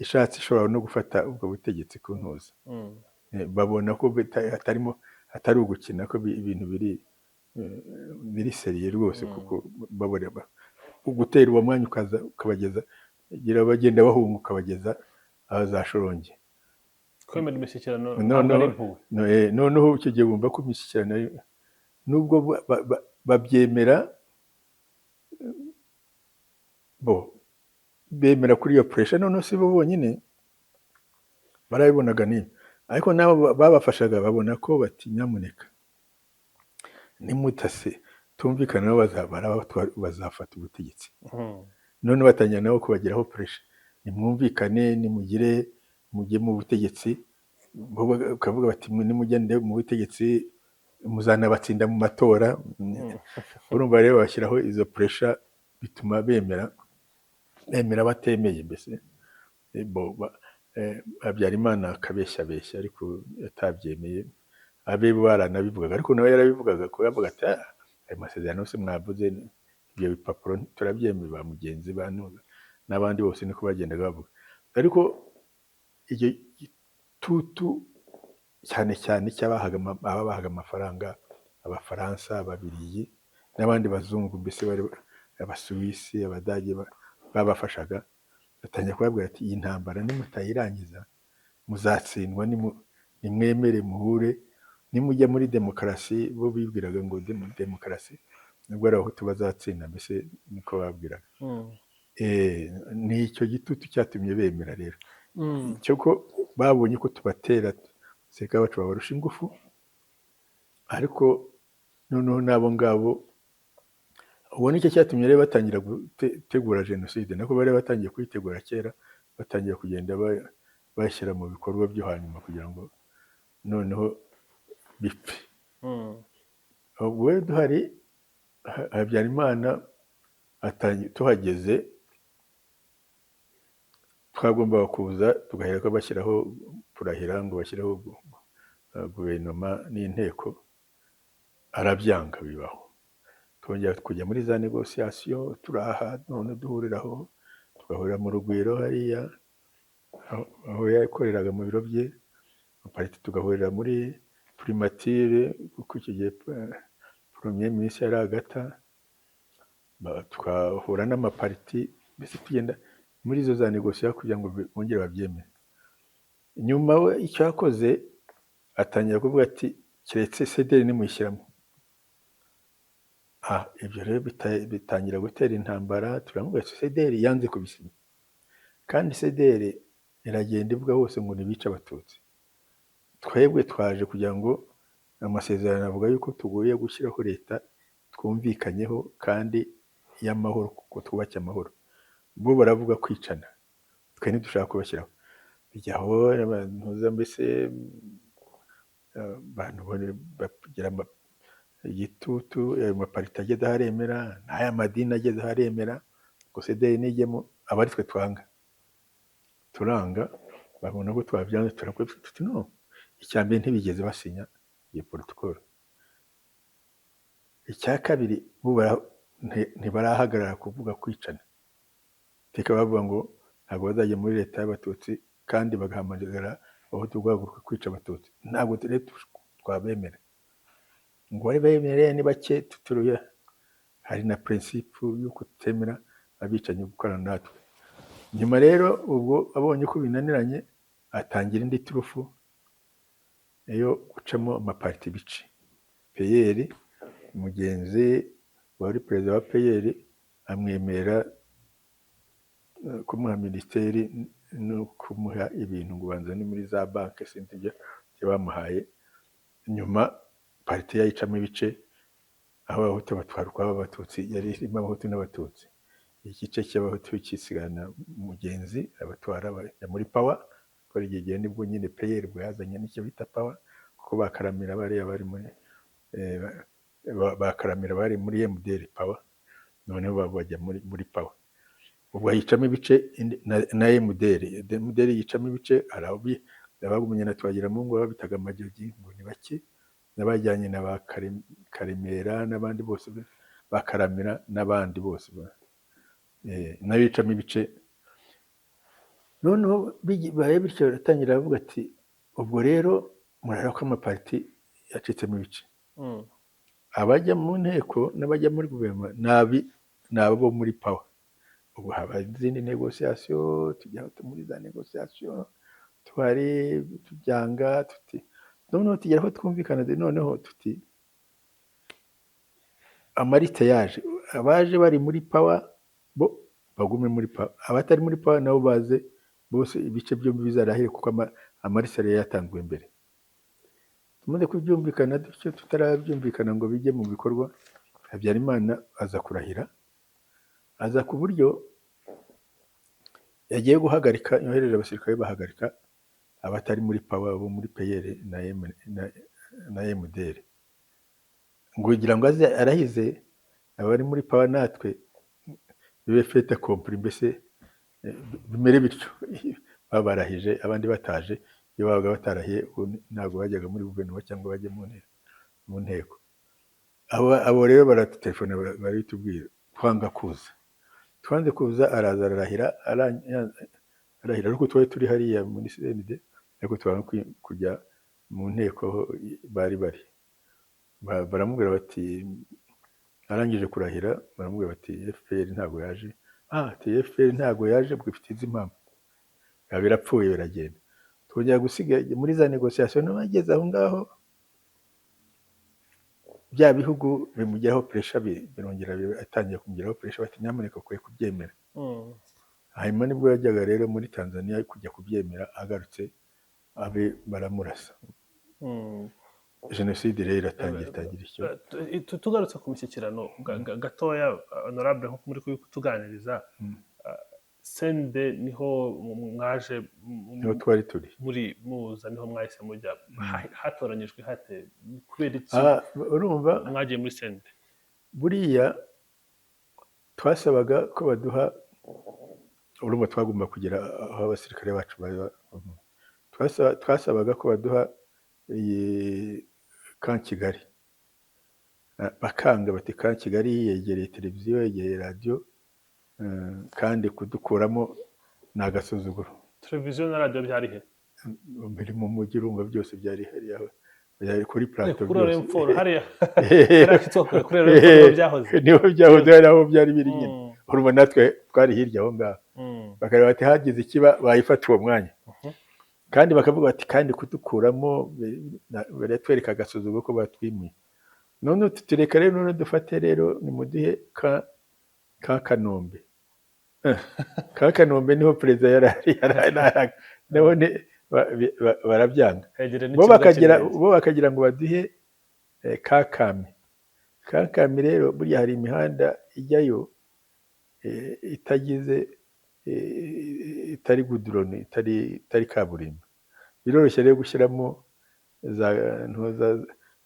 ishatse ishobora no gufata ubwo butegetsi ku ntuza. Babona ko hatarimo, hatari ugukina, ko ibintu biri sérieux rwose. Kuko babona gutera uwo mwanya ukaza ukabageza, gira bagenda bahunga, ukabageza aho za Shyorongi. Kwemera imishyikirano No, ntabwo no. ari impuhwe. No, noneho icyo gihe bumva ko imishyikirano nubwo babyemera, bo bemera kuri iyo pressure. Noneho si bo bonyine barabibonaga n'ibi, ariko nabo babafashaga babona ko bati: "Nyamuneka nimutase tumvikana nabo bazafata ubutegetsi." None batangira nabo kubagiraho pressure: "Nimwumvikane, nimugire mujye mu butegetsi." Bo bakavuga bati: "Nimugende mu butegetsi muzanabatsinda mu matora." Urumva rero bashyiraho izo pressure, bituma bemera batemeye mbese. Habyarimana akabeshyabeshya ariko atabyemeye, abe baranabivugaga, ariko nawe yarabivugaga ko yavuga ati: "Ah, ayo masezerano yose mwavuze, ibyo bipapuro turabyemeye." Ba mugenzi ba Ntuza n'abandi bose niko bagendaga bavuga, ariko icyo gitutu cyane cyane cy'abahaga ababahaga amafaranga, Abafaransa, Ababiligi n'abandi bazungu, mbese bari Abasuwisi, Abadage, babafashaga, batangira kubabwira ati: "Iyi ntambara nimutayirangiza muzatsindwa, nimwemere muhure, nimujya muri demokarasi." Bo bibwiraga ngo demokarasi nubwo ari Abahutu bazatsinda, mbese niko babwiraga. Ni icyo gitutu cyatumye bemera rero, cyo ko babonye ko tubatera, abasirikare bacu babarusha ingufu, ariko noneho n'abo ngabo ubwo nicyo cyatumye rero batangira gutegura jenoside, nako bari batangiye kuyitegura kera, batangiye kugenda bashyira mu bikorwa byo hanyuma kugira ngo noneho bipfe. Ubwo rero duhari, Habyarimana tuhageze twagombaga kuza tugahera ko bashyiraho kurahira ngo bashyireho guverinoma n'inteko, arabyanga bibaho. Twongera kujya muri za négociations, turaha none duhuriraho, tugahurira mu Rugwiro hariya aho yakoreraga mu biro bye, parti tugahurira muri primature, kuko icyo gihe premier ministre yari Agata, twahura n'amapariti, mbese tugenda muri izo za négociations kugira ngo bongere babyemere. Nyuma we icyo yakoze, atangira kuvuga ati: "Keretse CDR nimuyishyiramo." Ah, ibyo rero bitangira gutera intambara. Turamubwira ati CDR yanze kubisinya, kandi CDR iragenda ivuga hose ngo ntibice Abatutsi. Twebwe twaje kugira ngo amasezerano avuga yuko tugoye gushyiraho leta twumvikanyeho kandi y'amahoro, kuko twubake amahoro. Bo baravuga kwicana, twe ntidushaka kubashyiraho. Bijyaho abantu mbese abantu bagira igitutu, ayo mapariti ageze aho aremera, n'aya madini ageze aho aremera ngo CDR nijyemo, aba ari twe twanga, turanga, babona ko twabyanze, turakora tuti: "No, icya mbere ntibigeze basinya iyo protocole, icya kabiri bo ntibarahagarara kuvuga kwicana, iteka bavuga ngo ntabwo bazajya muri leta y'Abatutsi, kandi bagahamagara Abahutu guhaguruka kwica Abatutsi. Ntabwo rero twabemera." Ngo bari bemereye ni bake tuturuye, hari na principe yo kutemera abicanyi gukorana natwe. Nyuma rero ubwo abonye ko binaniranye, atangira indi turufu yo gucamo amapariti ibice. PL, mugenzi wari perezida wa PL amwemerera kumuha minisiteri no kumuha ibintu ngo ubanza ni muri za banki, sinzi ibyo bamuhaye. Nyuma pariti yayicamo ibice. Aho Abahutu batwara ukwabo, Abatutsi, yari irimo Abahutu n'Abatutsi. Igice cy'Abahutu kisigana Mugenzi, abatwara bajya muri PAWA. Kuko igihe gihe nibwo nyine PL bwo yazanye n'icyo bita PAWA, kuko bakaramira bariya bari muri bakaramira bari muri MDR PAWA, noneho bajya muri PAWA. Ubwo yicamo ibice na MDR. MDR yicamo ibice. Hari abagumye na Twagiramungu babitaga amajogi, ngo ni bake, n'abajyanye na ba Karemera n'abandi bose, bakaramira n'abandi bose nayo yicamo ibice. Noneho bibaye bityo, baratangira baravuga ati: "Ubwo rero murareba ko amapariti yacitsemo ibice." Abajya mu nteko n'abajya muri guverinoma ni abo muri PAWA. Ubu haba izindi négociations, tujya muri za négociations, tuhari tubyanga, tuti noneho tugera aho twumvikana, noneho tuti amaliste yaje, abaje bari muri PAWA bo bagume muri PAWA, abatari muri PAWA nabo baze bose, ibice byombi bizarahire, kuko amaliste yari yatanzwe mbere. Tumaze kubyumvikana dutyo, tutarabyumvikana ngo bijye mu bikorwa, Habyarimana aza kurahira, aza ku buryo yagiye guhagarika, yohereje abasirikare bahagarika abatari muri PAWA bo muri PL na MDR, ngo kugira ngo aze arahize abari muri PAWA natwe bibe fait accompli, mbese bimere bityo. Babarahije abandi bataje. Iyo babaga batarahiye, ubu ntabwo bajyaga muri guverinoma cyangwa bajye mu nteko. Abo rero baratutelefona, barabitubwira, twanga kuza. Twanze kuza, araza ararahira, arahira, ariko twari turi hariya muri CND, ariko twanga kujya mu nteko aho bari bari. Baramubwira bati, arangije kurahira, baramubwira bati: "FPR ntabwo yaje." "Ah," ati, "FPR ntabwo yaje, ubwo ifite izi mpamvu." Biba birapfuye, biragenda. Twongera gusiga muri za négociations, n'abageze aho ngaho bya bihugu bimugiraho pressure, birongera atangiye kumugiraho pressure, bati: "Nyamuneka ukwiye kubyemera." Hanyuma nibwo yajyaga rero muri Tanzania kujya kubyemera, agarutse abe baramurasa. Jenoside rero iratangira, itangira icyo. Tugarutse ku mishyikirano gatoya, honorable, nkuko muri kutuganiriza, CND niho mwaje Niho twari turi. Muri muza niho mwahise mujya. Hatoranyijwe hate? Kubera iki Ah, urumva, mwagiye muri CND? Buriya twasabaga ko baduha, urumva twagomba kugera aho abasirikare bacu bari, twasabaga ko baduha iyi Camp Kigali. Ah, bakanga, bati: "Camp Kigali yegereye televiziyo, yegereye radiyo, kandi kudukuramo ni agasuzuguro." Televiziyo na radiyo byari he? Biri mu mujyi, urumva byose byari hariya, byari kuri plateau Kuri byose. Orinfor hariya, hariya hitwa kuri Orinfor niho byahoze. Niho byahoze, hari aho byari biri nyine. Urumva natwe twari hirya aho ngaho. Bakareba bati hagize ikiba bayifata uwo mwanya. Kandi bakavuga bati kandi kudukuramo baratwereka agasuzuguro ko batwimuye. None tutureka rero, none dufate rero, nimuduhe ka Kanombe. Ka Kanombe niho perezida yari ari, nabone barabyanga. Hegereye Bo n'ikibuga bakagira cy'indege. Bo bakagira ngo baduhe ka Kami. Ka Kami rero burya hari imihanda ijyayo itagize itari goudron, itari kaburimbo. Biroroshye rero gushyiramo za ntuza,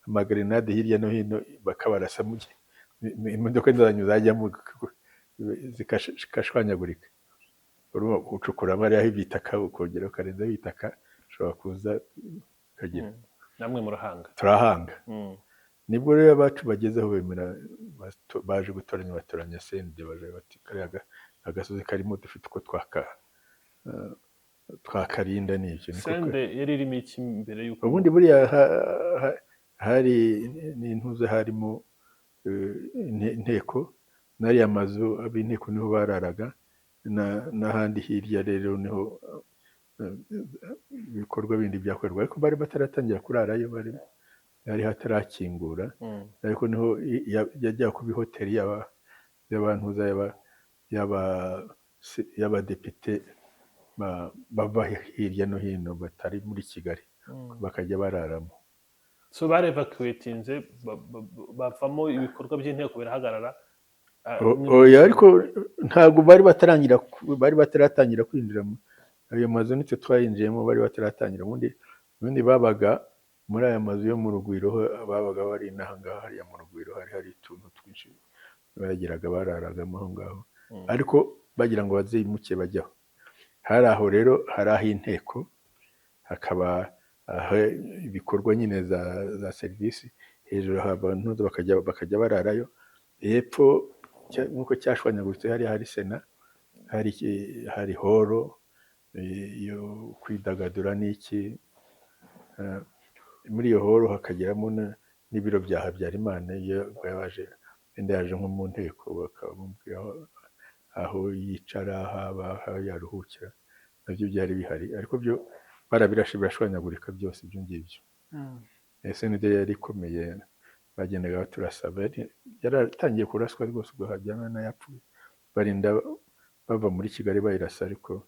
amagrenade hirya no hino, bakabarasa mu gihe imodoka zanyu zajyamo zikashwanyagurika. Urumva ucukura hariya ibitaka, ukongera ukarenzaho ibitaka, ushobora kuza ukagira. Namwe murahanga. Turahanga. Nibwo rero abacu bagezeho bemera, baje gutoranya, batoranya CND, baje bati kariya agasozi karimo dufite uko twakarinda n'ibyo. Niko CND yari irimo iki mbere y'uko? Ubundi buriya hari n'intuze, harimo inteko n'ariya mazu ab'inteko niho bararaga, n'ahandi hirya rero niho ibikorwa bindi byakorerwa, ariko bari bataratangira kurarayo, bari hatarakingura. Ariko niho yajyaga kuba ihoteli y'abantuza y'abadepite bava hirya no hino batari muri Kigali, bakajya bararamo. So barevacuatinze, bavamo, ibikorwa by'inteko birahagarara. Oya, ariko ntabwo bari batarangira bari bataratangira kwinjira ayo mazu. Nitwe twayinjiyemo bari bataratangira. Ubundi babaga muri aya mazu yo mu Rugwiro, ho babaga bari inaha ngaha. Hariya mu Rugwiro hari utuntu twinshi bageraga bararagamo aho ngaho, ariko bagira ngo bazimuke bajyaho. Hari aho rero hari ah'inteko, hakaba aho ibikorwa nyine za serivisi, hejuru haba abantu bakajya bararayo. Hepfo nk'uko cyashwanyaguritse, hariya hari sena, hari hall yo kwidagadura n'iki. Muri iyo hall hakageramo n'ibiro bya Habyarimana. Iyo yaje, wenda yaje nko mu nteko, bakamubwira aho yicara, haba aho yaruhukira, nabyo byari bihari, ariko byo barabirashe birashwanyagurika byose ibyo ngibyo. CND yari ikomeye, bagendaga baturasa. Yaratangiye kuraswa rwose ubwo Habyarimana yapfuye, barinda bava muri Kigali bayirasa, ariko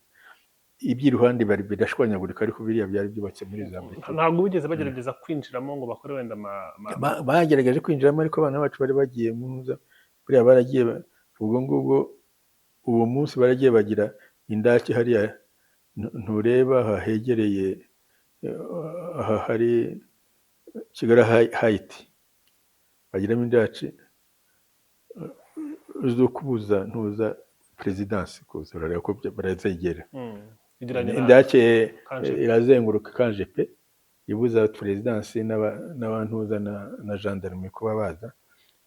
iby'iruhande bari birashwanyagurika, ariko biriya byari byubatse muri za beto. Ntabwo bigeze bagerageza kwinjiramo ngo bakore wenda Bagerageje kwinjiramo, ariko abana bacu bari bagiye muza buriya baragiye ubwo ngubwo uwo munsi baragiye bagira indake hariya ntureba aha hegereye aha hari Kigali Heights, bagiramo indake zo kubuza ntuza perezidansi kuza, urareba ko barazegera. Igeranye na Indake Camp GP. irazenguruka Camp GP, ibuza perezidansi n'abantuza na gendarme kuba baza,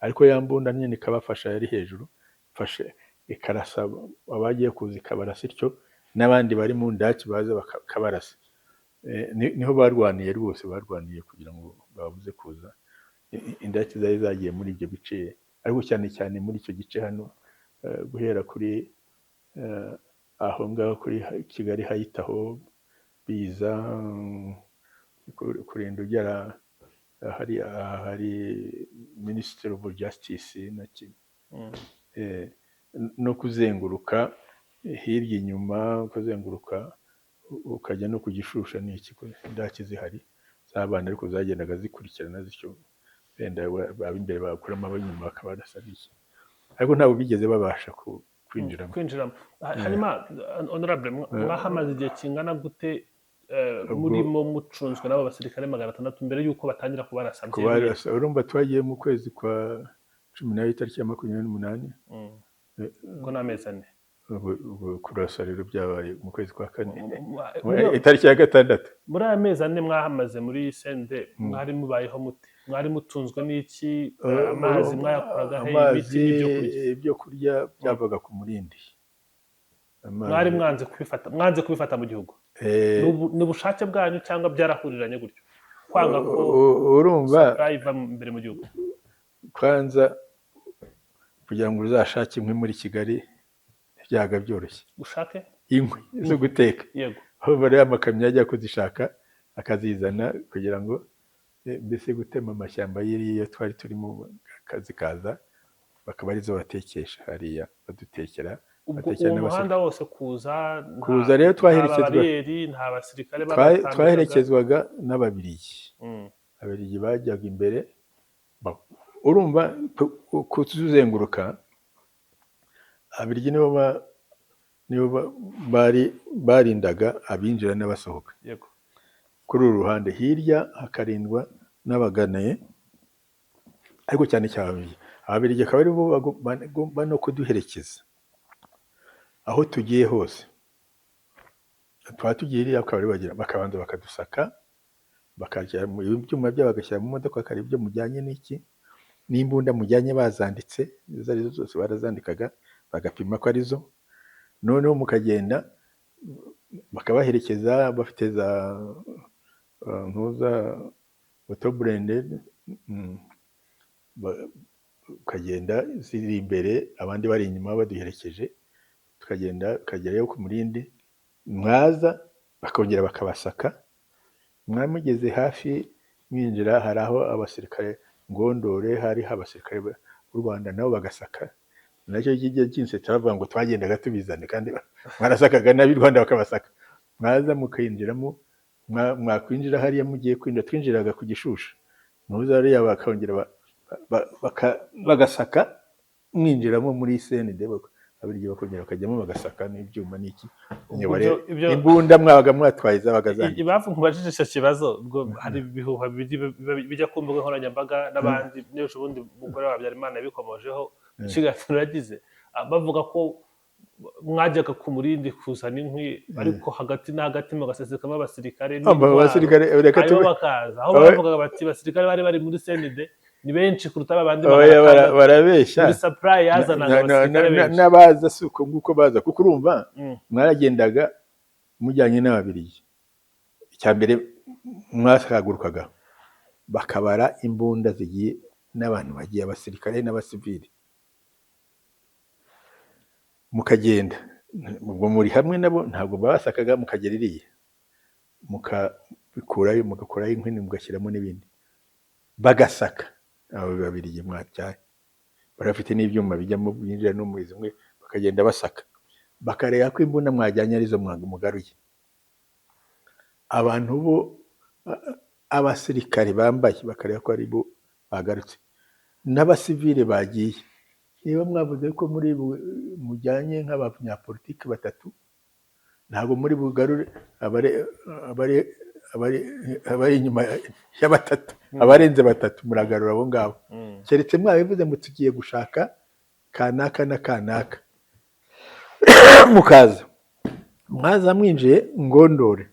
ariko ya mbunda nyine ikabafasha yari hejuru ifashe, ikarasa abagiye kuza, ikabarasa ityo, n'abandi bari mu ndaki baza bakabarasa. Niho barwaniye rwose, barwaniye kugira ngo babuze kuza. Indaki zari zagiye muri ibyo bice, ariko cyane cyane muri icyo gice hano, guhera kuri aho ngaho kuri Kigali Heights, aho biza kurinda ugera hari hari Ministry of Justice na kimwe, no kuzenguruka hirya inyuma, ukazenguruka ukajya no ku Gishusha n'iki, ko indaki zihari z'abana, ariko zagendaga zikurikirana zityo, wenda ab'imbere bakuramo, ab'inyuma bakabarasa n'iki, ariko ntabwo bigeze babasha kwinjiramo. Kwinjiramo. Hanyuma honorable, mwahamaze igihe kingana gute murimo mucunzwe n'abo basirikare 600 mbere y'uko batangira kubarasa byeruye? Kubarasa, urumva twagiye mu kwezi kwa 12, itariki ya 28. Ubwo ni amezi 4. Ubwo kurasa rero byabaye mu kwezi kwa kane, Muri itariki ya 6. Muri aya mezi 4 mwahamaze muri CND, mwari mubayeho mute? Mwari mutunzwe n'iki? Amazi mwayakuraga he? Imiti Amazi, n'ibyo kurya? Ibyo kurya byavaga ku Murindi. Mwari mwanze kubifata mu gihugu? Ni ubushake bwanyu cyangwa byarahuriranye gutyo, kwanga ko Urumva, supply iva imbere mu gihugu? Kwanza kugira ngo uzashake inkwi muri Kigali ntibyaga byoroshye. Ushake? Inkwi zo guteka. Aho bariya amakamyo ajya kuzishaka akazizana, kugira ngo mbese gutema amashyamba y'iriya twari turimo, zikaza bakaba arizo batekesha hariya, badutekera, Ubwo batekera uwo n'abasirikare. muhanda wose kuza Kuza rero nta twaherekezwa bariyeri, nta basirikare babatambikaga? Twaherekezwaga n'Ababirigi. Ababirigi bajyaga imbere. Urumva kutuzenguruka, Ababirigi nibo bari barindaga abinjira n'abasohoka kuri uru ruhande, hirya hakarindwa n'Abaganaye, ariko cyane cyane Ababiligi. Ababiligi akaba aribo bagomba no kuduherekeza aho tugiye hose. Twaba tugiye iriya, akaba aribo bagira bakabanza bakadusaka, bakajya mu byuma byabo, bagashyira mu modoka, bakareba ibyo mujyanye n'iki, n'imbunda mujyanye bazanditse, izo arizo zose barazandikaga, bagapima ko arizo. Noneho mukagenda, bakabaherekeza bafite za ntuza auto blindé, ukagenda ziri imbere, abandi bari inyuma baduherekeje, tukagenda tukagerayo ku Murindi. Mwaza bakongera bakabasaka. Mwamugeze hafi mwinjira, hari aho abasirikare ngondore, hariho abasirikare b'u Rwanda, nabo bagasaka. Nacyo kijya kinsetsa, bavuga ngo twagendaga tubizane kandi mwarasakaga n'ab'i Rwanda bakabasaka. Mwaza mukinjiramo, mwakwinjira hariya mugiye kwinjira, twinjiraga ku Gishushu. Ntuza hariya bakongera bagasaka mwinjiramo muri CND, Ababiligi bakongera bakajyamo bagasaka n'ibyuma n'iki. Ubwo Imbunda mwabaga mwatwaye zabaga zanditse. Impamvu nkubajije icyo kibazo, ubwo hari ibihuha bijya ku mbuga nkoranyambaga n'abandi, n'ejo bundi umugore wa Habyarimana yabikomojeho mu kiganiro yagize, bavuga ko mwajyaga ku Murindi kuzana inkwi, ariko hagati na hagati mugasesekamo abasirikare Aba n'intwaro, basirikare reka hanyuma tube bakaza aho bavugaga bati abasirikare bari bari muri CND ni benshi kuruta babandi Oya, 600. Barabeshya. Muri supply yazanaga abasirikare benshi. N'abaza si uko nguko baza, kuko urumva mwaragendaga mujyanye n'Ababiligi. Icya mbere mwahagurukaga bakabara imbunda zigiye n'abantu bagiye, abasirikare n'abasivili, mukagenda ubwo muri hamwe nabo, ntabwo babasakaga, mukagera iriya mukabikurayo, mugakurayo inkwi, mugashyiramo n'ibindi, bagasaka abo Babirigi mwatyaye bari bafite n'ibyuma bijyamo byinjira no muri zimwe, bakagenda basaka bakareba ko imbunda mwajyanye arizo mugaruye. Abantu bo abasirikare bambaye bakareba ko ari bo bagarutse, n'abasivile bagiye. Niba mwavuze ko muri mujyanye nk'abanyapolitiki batatu, ntabwo muri bugarure abari abari abari abari inyuma ya batatu, abarenze batatu muragarura abo ngabo, keretse mwabivuze ngo tugiye gushaka kanaka na kanaka, mukaza mwaza mwinjiye ngondore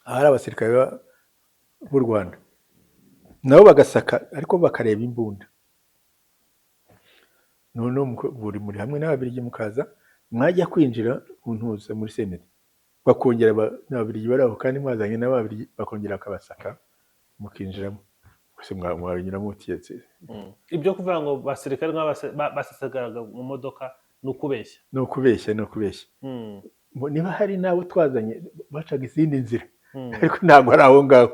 ahari abasirikare b'u Rwanda, nabo bagasaka ariko bakareba imbunda. Noneho buri muri hamwe n'Ababiligi, mukaza mwajya kwinjira mu ntuza muri CND, bakongera n'Ababiligi bari aho kandi mwazanye n'Ababiligi, bakongera bakabasaka mukinjiramo. Gusa mwabinyuramo mutiyetse. Ibyo kuvuga ngo basirikare basesagaraga mu modoka ni ukubeshya? Ni ukubeshya, ni ukubeshya. Ngo niba hari n'abo twazanye bacaga izindi nzira, ariko ntabwo ari aho ngaho.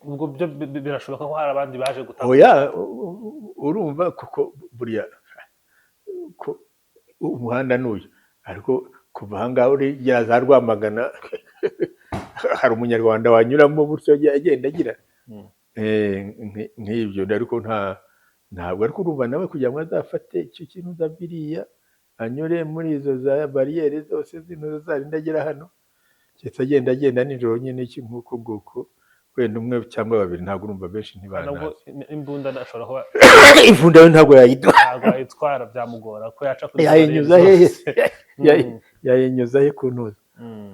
Ubwo byo birashoboka ko hari abandi baje gutaka? Oya, urumva kuko buriya ko umuhanda n'uyu, ariko kuva aha ngaha uriya za Rwamagana hari umunyarwanda wanyuramo gutyo agenda agira nk'ibyo, ariko ntabwo, ariko urumva nawe kugira ngo azafate icyo kintu za biriya anyure muri izo za bariyeri zose zino zarinda agera hano, keretse agenda agenda nijoro nyine, iki nk'uko nguko, wenda umwe cyangwa babiri, ntabwo urumva benshi Nabwo ntibanaza. Imbunda ashobora kuba Imbunda we ntabwo yayiduha. Ntabwo yayitwara, byamugora ko yaca kuri Yayinyuza bariyeri hehe? zose. Yayinyuza he ku ntuza?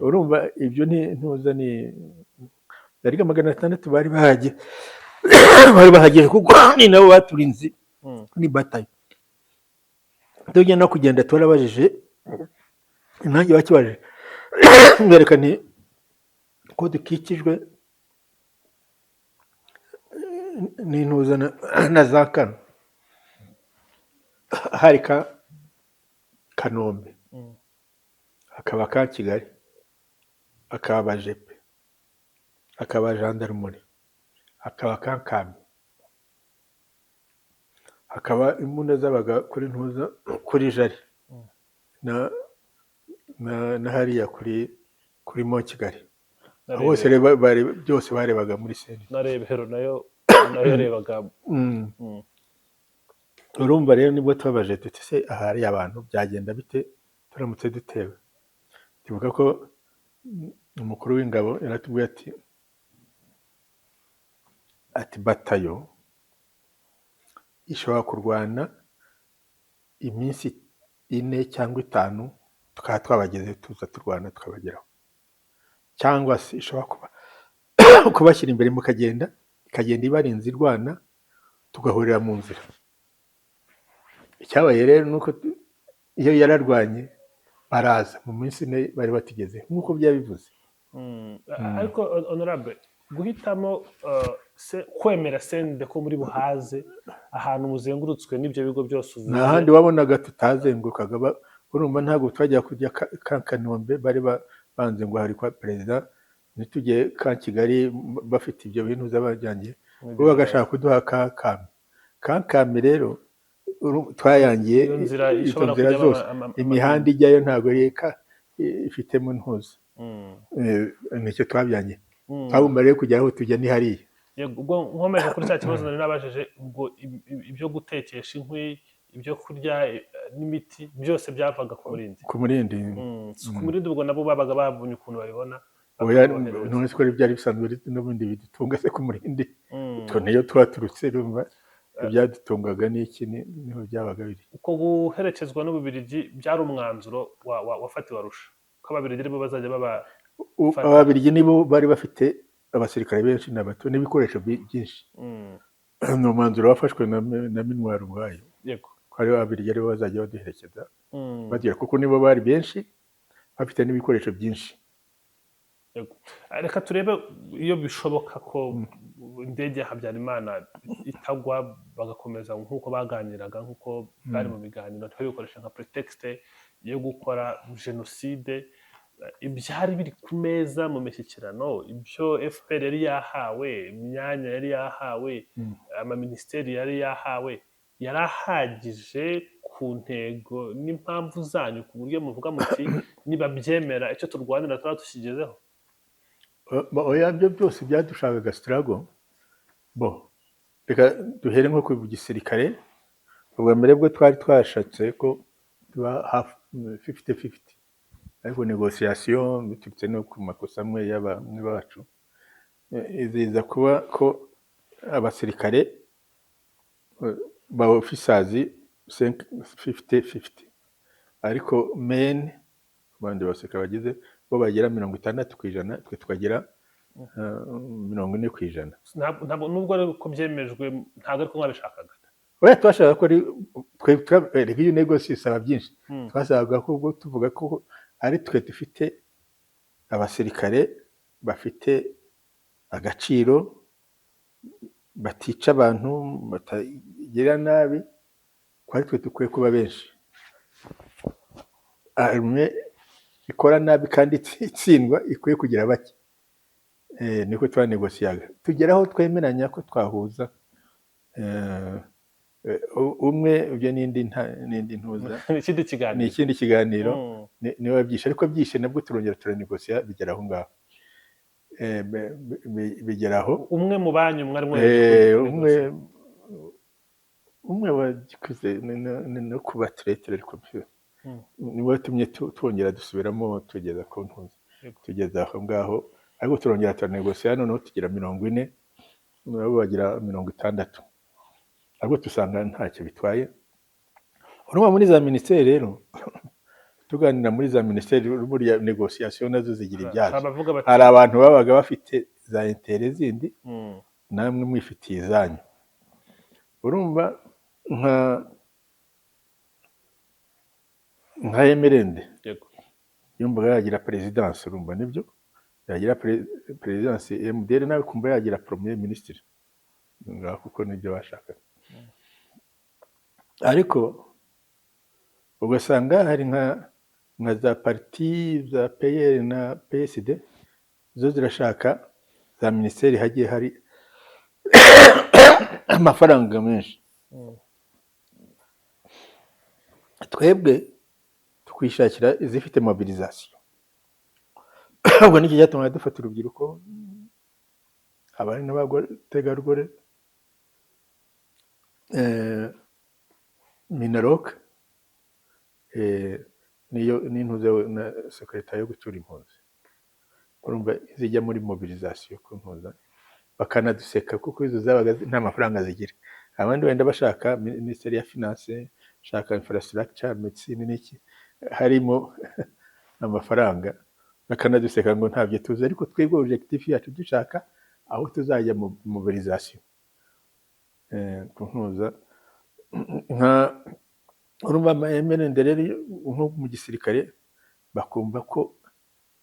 Urumva ibyo ni ntuza ni ariko 600 bari bahagije, bari bahagije, kuko ni nabo baturinze ni batayo. Tujya no kugenda turabajije, nanjye bakibajije, mwereka nti ko dukikijwe n'intuza na za kano, hari ka Kanombe, hakaba ka Kigali, hakaba Jepe, hakaba gendarmerie, hakaba ka Kambi, hakaba imbunda zabaga kuri ntuza kuri Jari na hariya kuri Mo Kigali. Aho hose rero byose barebaga muri CND. Na Rebero nayo yarebaga. Urumva rero nibwo tubabaje tuti se ahari abantu byagenda bite turamutse dutewe? Ndibuka ko umukuru w'ingabo yaratubwiye ati batayo ishobora kurwana iminsi 4 cyangwa 5 tukaba twabageze, tuza turwana tukabageraho, cyangwa se ishobora kubashyira imbere mukagenda, ikagenda ibarinze irwana, tugahurira mu nzira. Icyabaye rero ni uko iyo yararwanye baraza mu minsi 4 bari batugeze nk'uko byabivuze. Ariko honorable, guhitamo kwemera CND ko muri buhaze ahantu muzengurutswe n'ibyo bigo byose uvuze. Nta handi wabonaga tutazengurukaga. Urumva ntabwo twajya kujya ka Kanombe, bari banze ngo hari kwa perezida, ntitujye ka Kigali bafite ibyo bintu z'abajyangiye, bo bagashaka kuduha ka Kambi. Ka Kambi rero twayangiye Iyo nzira izo ishobora nzira kujyamo zose, imihanda ijyayo ntabwo ari ifitemo ntuza. Nicyo twabyangiye. Twagomba rero kujya aho tujya ni hariya. Yego, ubwo nkomeje kuri cya kibazo nari nabajije, ubwo ibyo gutekesha inkwi, ibyo kurya, n'imiti, byose byavaga ku Murindi? Ku Murindi. Si ku Murindi, ubwo nabo babaga babonye ukuntu babibona, Oya, bakabohereza. None se ko byari bisanzwe n'ubundi bidutunga se ku Murindi? Twe niyo twaturutse, urumva ibyadutungaga n'iki niho byabaga biri. Uko guherekezwa n'Ububirigi byari umwanzuro wafatiwe Arusha, ko Ababirigi aribo bazajya baba Ababirigi nibo bari bafite abasirikare benshi n'abato n'ibikoresho byinshi. Ni umwanzuro wafashwe na MINUAR ubwayo ko ari Ababirigi aribo bazajya baduherekeza bagira, kuko nibo bari benshi, bafite n'ibikoresho byinshi. Yego. Reka turebe iyo bishoboka ko indege ya Habyarimana itagwa, bagakomeza nk'uko baganiraga, nk'uko bari mu biganiro, ntibabikoresha nka prétexte yo gukora jenoside. Ibyari biri ku meza mu mishyikirano, ibyo FPR yari yahawe, imyanya yari yahawe, amaminisiteri yari yahawe, yari ahagije ku ntego n'impamvu zanyu, ku buryo muvuga muti nibabyemera icyo turwanira tuba tukigezeho? Oya, ibyo byose byadushakaga struggle. Bo reka duhere nko ku gisirikare. Ubwa mbere bwo twari twashatse ko tuba hafi 50-50, ariko négociation, biturutse no ku makosa amwe y'abamwe bacu, ziza kuba ko abasirikare ba officers 50-50, ariko men abandi basirikare bagize bo bagera 60%, twe tukagira 40%. Ntabwo nubwo ari uko byemejwe, ntabwo ariko mwabishakaga. Oya, twashakaga ko ari twe reka iyo négocié isaba byinshi. Twasabaga ko ubwo tuvuga ko ari twe dufite abasirikare bafite agaciro, batica abantu, batagira nabi, ko ari twe dukwiye kuba benshi. Armée ikora nabi kandi itsindwa ikwiye kugira bake. Niko twanegosiyaga, tugera aho twemeranya ko twahuza umwe, ibyo n'indi ntuza. Ni ikindi Ni kiganiro. ikindi kiganiro. Niwe wabyishe, ariko byishe nabwo turongera turanegosiya, bigera aho ngaho. Bigera aho. Umwe mu banyu mwari Umwe, umwe wagikoze no kuba traître, ariko niwe watumye twongera dusubiramo, tugeza ku ntuza, tugeza aho ngaho, ariko turongera turanegosiya, noneho tugira 40, nabo bagira 60, ariko dusanga ntacyo bitwaye. Urumva muri za minisiteri rero, tuganira muri za minisiteri, buriya négociation nazo zigira Hari ibyazo. abavuga bati Hari abantu babaga bafite za intérêts zindi, namwe mwifitiye izanyu. Urumva nka MRND yumvaga yagira présidence, urumva nibyo yagira présidence, MDR nawe kumva yagira premier ministre ngaho, kuko nibyo bashakaga. Ariko ugasanga hari nka za parti za PL na PSD, zo zirashaka za minisiteri hagiye hari amafaranga menshi. Twebwe twishakira izifite mobilisation. Ubwo nicyo cyatuma dufata urubyiruko, abari n'abategarugori, MINALOC, niyo n'intuze na secrétaire yo gucyura impunzi. Urumva zijya muri mobilisation ku ntuza, bakanaduseka kuko izo zabaga nta mafaranga zigira. Abandi wenda bashaka minisiteri ya finance, shaka infrastructure, medicine n'iki, harimo amafaranga, bakanaduseka ngo ntabyo tuzi. Ariko twebwe objectif yacu dushaka aho tuzajya mu mobilisation, ku ntuza nka urumva ama MRND rero, nko mu gisirikare bakumva ko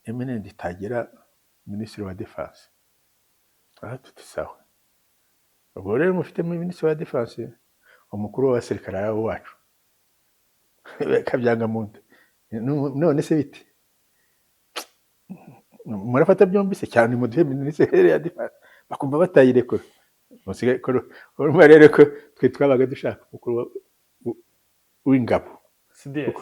MRND itagira minisitiri wa défense. Aha tuti sawa, ubwo rero mufite minisitiri wa défense, umukuru w'abasirikare ari wacu, kabyanga mu nda. None se bite, murafata byombi se cyane, muduhe minisiteri ya défense? Bakumva batayirekura. Urumva rero ko twe twabaga dushaka umukuru w'ingabo CDS.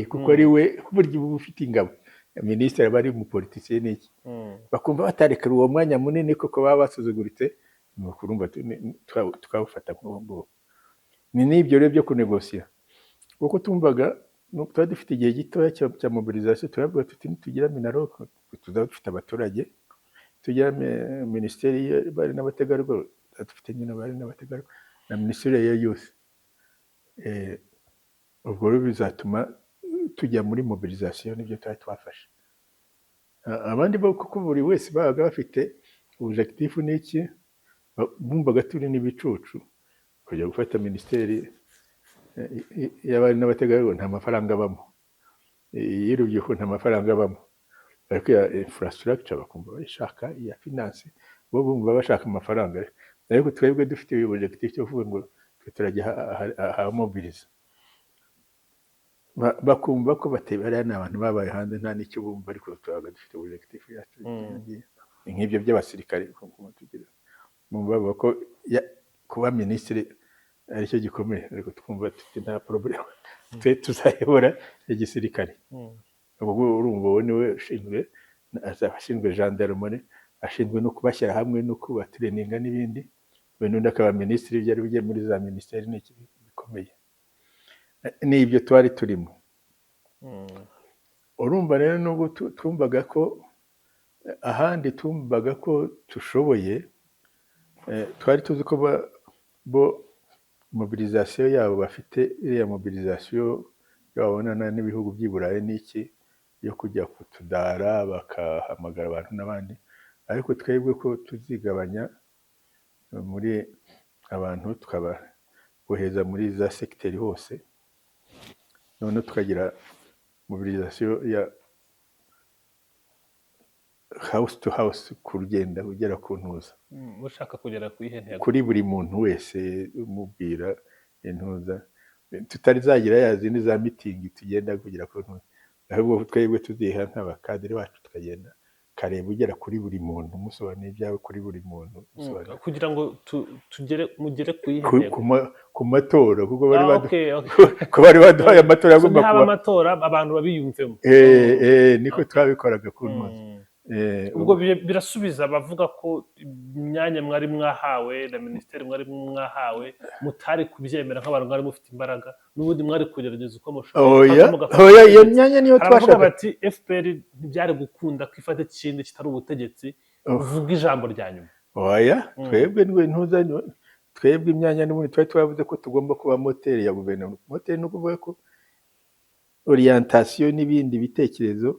Kuko ari we burya uba ufite ingabo. Minisitiri aba ari umupoliticien n'iki, bakumva batarekera uwo mwanya munini kuko baba basuzuguritse. Ni ukurumva tukawufata nk'uwo nguwo. Ni n'ibyo rero byo kunegosiya, kuko tumvaga twari dufite igihe gitoya cya mobilisation. Turavuga tuti nitugira MINALOC tuzaba dufite abaturage, tugira minisiteri y'abari n'abategarugori tuzaba dufite nyine abari n'abategarugori na minisiteri ya youth. Ubwo rero bizatuma tujya muri mobilisation, nibyo twari twafashe. Abandi bo kuko buri wese babaga bafite objectif n'iki, bumvaga turi n'ibicucu kujya gufata minisiteri y'abari n'abategarugori, nta mafaranga abamo, iy'urubyiruko nta mafaranga abamo, ariko iya infrastructure bakumva bayishaka, iya finance bo bumva bashaka amafaranga. Ariko twebwe dufite objectif cyo kuvuga ngo twe turajya ahamobiliza, bakumva ko bariya ni abantu babaye hanze, nta n'icyo bumva, ariko turabaga dufite objectif yacu. Ni nk'ibyo by'abasirikare, kumva tugira bumva bavuga ko kuba minisitiri aricyo gikomeye, ariko twumva tuti nta problème, twe tuzayobora igisirikare. Ubwo urumva uwo niwe ushinzwe, azaba ashinzwe gendarmerie, ashinzwe no kubashyira hamwe no kubatraininga n'ibindi, we n'undi akaba minisitiri byari bigiye muri za minisiteri n'iki bikomeye. Ni ibyo twari turimo. Urumva rero nubwo twumvaga ko ahandi tumvaga ko dushoboye, twari tuzi ko bo mobilisation yabo bafite, iriya mobilisation babonana n'ibihugu by'i Burayi n'iki, yo kujya kutudara bakahamagara abantu n'abandi, ariko twebwe ko tuzigabanya muri abantu tukababoheza muri za segiteri hose, noneho tukagira mobilisation ya house to house, kugenda ugera ku ntuza. Ushaka kugera ku iyihe ntego? Kuri buri muntu wese umubwira intuza, tutari zagira ya zindi za mitingi tugenda kugera ku ntuza, ahubwo twebwe tuziha nk'abakadiri bacu tukagenda kareba ugera kuri buri muntu, umusobanurira ibyawe kuri buri muntu umusobanurira. Kugira ngo tugere mugere ku iyihe ntego? Ku matora, kuko bari Ah, okay. ko bari baduhaye amatora So, agomba nihaba kuba amatora abantu babiyumvemo. Niko twabikoraga ku ntuza. Ubwo birasubiza abavuga ko imyanya mwari mwahawe na minisiteri mwari mwahawe mutari kubyemera nk'abantu mwari mufite imbaraga, n'ubundi mwari kugerageza uko mushoboye Oya. paka mugafata Oya, iyo ubutegetsi. myanya niyo Hari abavuga twashaka. bati FPR ntibyari gukunda ko ifata ikindi kitari ubutegetsi, Oh. uvuga ijambo rya nyuma. Oya, twebwe ntuza, twebwe imyanya n'ubundi twari twavuze ko tugomba kuba moteri ya guverinoma. Moteri ni ukuvuga ko orientation n'ibindi bitekerezo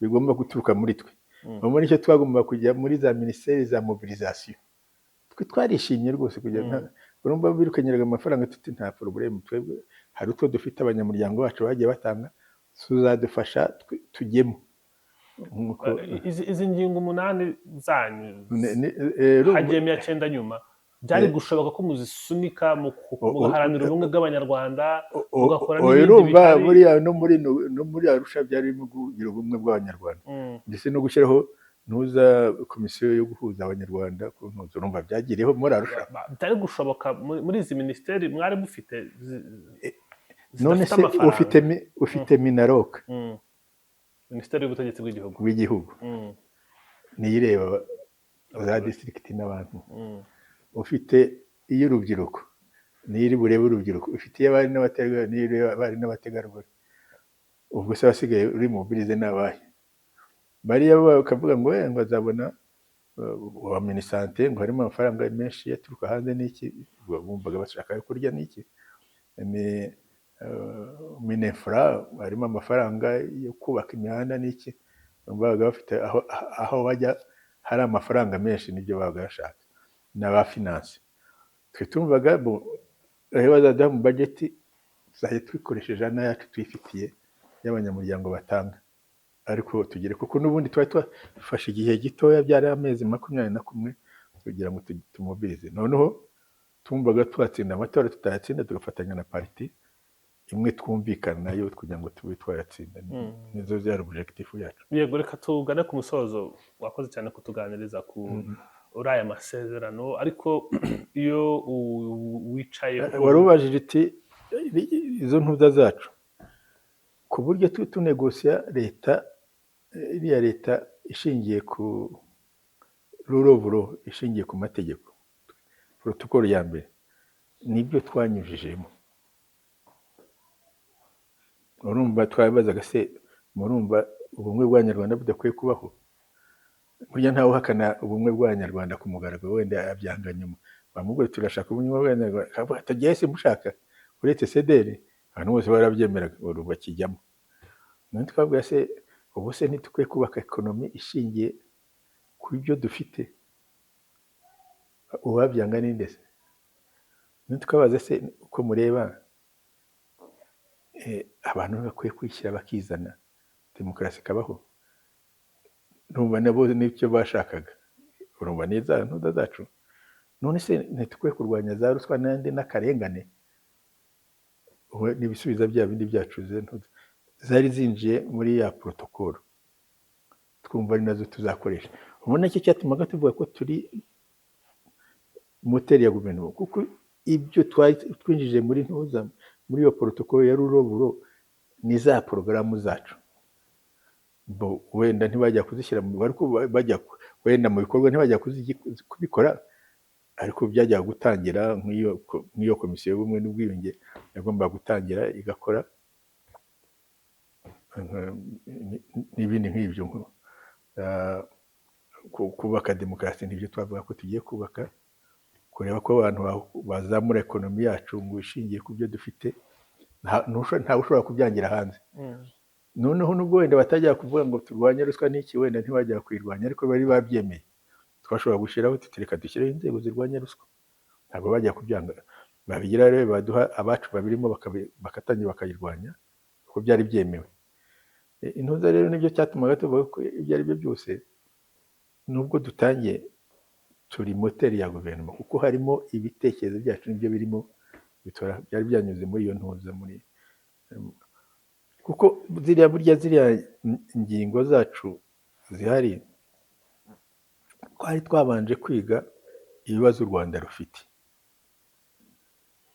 bigomba guturuka muri twe. Muri icyo twagomba kujya muri za minisiteri za mobilisation, twe twarishimye rwose kujya urumva birukanyiraga amafaranga, tuti nta problème, twebwe hari utwo dufite abanyamuryango bacu bagiye batanga, tuzadufasha tujyemo nk'uko Izi ngingo 8 zanyu urumva hagiyemo iya cyenda nyuma, byari gushoboka ko muzisunika mugaharanira ubumwe bw'Abanyarwanda, mugakora n'ibindi urumva bihari? Buriya no muri Arusha byari birimo kugira ubumwe bw'Abanyarwanda, ndetse no gushyiraho ntuza komisiyo yo guhuza Abanyarwanda ku ntuza, urumva byagiriyeho muri Arusha. Byari gushoboka muri izi minisiteri mwari mufite None zidafite se amafaranga? ufite MINALOC, Minisiteri y'ubutegetsi bw'igihugu. bw'igihugu, niyo ireba za district n'abantu. Ufite iy'urubyiruko, niyo iri burebe urubyiruko. Ufite iy'abari n'abategarugori, niyo ireba abari n'abategarugori. Ubwo se abasigaye uri mobilize ni abahe? Bariya bo bakavuga ngo ngo azabona wa MINISANTE, ngo harimo amafaranga menshi yaturuka hanze n'iki, ubwo bumvaga bashaka ayo kurya n'iki. Ni MININFRA, harimo amafaranga yo kubaka imihanda n'iki, babaga bafite aho bajya hari amafaranga menshi, nibyo babaga bashaka n'aba finance. Twe tumvaga bo ayo bazaduha mu budget tuzajya twikoresheje n'ayacu twifitiye y'abanyamuryango batanga, ariko tugere, kuko n'ubundi twari twafashe igihe gitoya, byari amezi 21 kugira ngo tumobilize. Noneho tumvaga twatsinda amatora, tutayatsinda tugafatanya na parti imwe twumvikana nayo kugira ngo tube twayatsinda. Nizo byari objectif yacu. Yego, reka tugane ku musozo. Wakoze cyane kutuganiriza ku uri aya masezerano, ariko iyo wicaye Wari ubajije uti izo ntuza zacu ku buryo tunegosiya leta. Iriya leta ishingiye ku rule of law, ishingiye ku mategeko, protocole ya mbere, nibyo twanyujijemo. Urumva twabazaga se, murumva ubumwe bw'Abanyarwanda budakwiye kubaho? Burya ntawe uhakana ubumwe bw'Abanyarwanda ku mugaragaro, wenda abyanga nyuma. Bamubwira, turashaka ubumwe bw'Abanyarwanda, akavuga ati "Jyewe simushaka uretse CDR." Abantu bose barabyemeraga, ubu bakijyamo. None twabwira se, ubu se ntitukwiye kubaka économie ishingiye ku byo dufite? Uwabyanga ninde se? None tukabaza se, uko mureba, abantu bakwiye kwishyira bakizana, demokarasi ikabaho? Urumva nabo nicyo bashakaga. Urumva ni za ntuza zacu. None se ntitukwiye kurwanya za ruswa n'andi n'akarengane? Ubu ni ibisubizo bya bindi byacu, ze ntuza zari zinjiye muri ya protocole, twumva ari nazo tuzakoresha. Ubona icyo cyatumaga tuvuga ko turi moteri ya guverinoma, kuko ibyo twari twinjije muri ntuza, muri iyo protocole ya rule of law, ni za porogaramu zacu. Bo wenda ntibajya kuzishyira mu, ariko bajya wenda mu bikorwa, ntibajya kubikora, ariko byajyaga gutangira nk'iyo komisiyo y'ubumwe n'ubwiyunge yagombaga gutangira igakora n'ibindi nk'ibyo, kubaka demokarasi, nibyo twavuga ko tugiye kubaka, kureba ko abantu bazamura économie yacu ngo ishingiye ku byo dufite. Ntawe ushobora kubyangira hanze. Noneho nubwo wenda batajya kuvuga ngo turwanye ruswa n'iki, wenda ntibajya kuyirwanya, ariko bari babyemeye. Twashobora gushyiraho tuti reka dushyireho inzego zirwanya ruswa, ntabwo bajya kubyanga. Babigira rero, baduha abacu babirimo, bakatangira bakayirwanya kuko byari byemewe. Intuza rero nibyo cyatumaga tuvuga ko ibyo ari byo byose, nubwo dutangiye, turi moteri ya guverinoma, kuko harimo ibitekerezo byacu, nibyo birimo bitora, byari byanyuze muri iyo ntuza, muri kuko ziriya, burya ziriya ngingo zacu zihari, twari twabanje kwiga ibibazo u Rwanda rufite,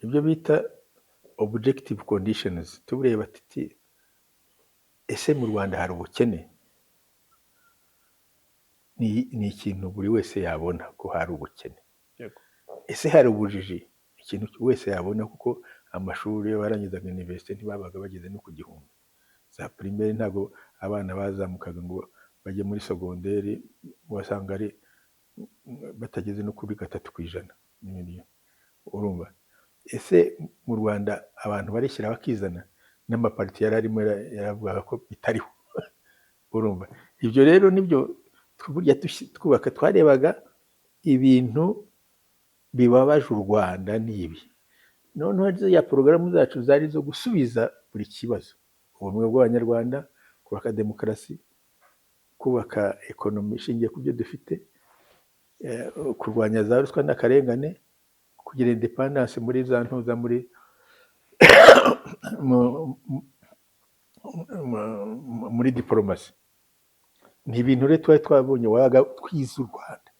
ibyo bita objective conditions. Tureba tuti ese mu Rwanda hari ubukene? Ni ikintu buri wese yabona ko hari ubukene. Ese hari ubujiji? Ikintu wese yabona, kuko amashuri iyo barangizaga université ntibabaga bageze no ku 1000. Za primaire ntabwo abana bazamukaga ngo bajye muri secondaire, wasanga ari batageze no kuri 3% n'ibindi. Urumva ese mu Rwanda abantu barishyira bakizana? N'amapariti yari arimo yaravugaga ko bitariho. Urumva ibyo rero nibyo burya twubaka, twarebaga ibintu bibabaje u Rwanda ni ibi. Noneho ziriya porogaramu zacu zari izo gusubiza buri kibazo: ubumwe bw'Abanyarwanda, kubaka demokarasi, kubaka économie ishingiye ku byo dufite, kurwanya za ruswa n'akarengane, kugira indépendance muri za ntuza, muri muri diplomatie. Ni ibintu rero twari twabonye, wabaga twize u Rwanda,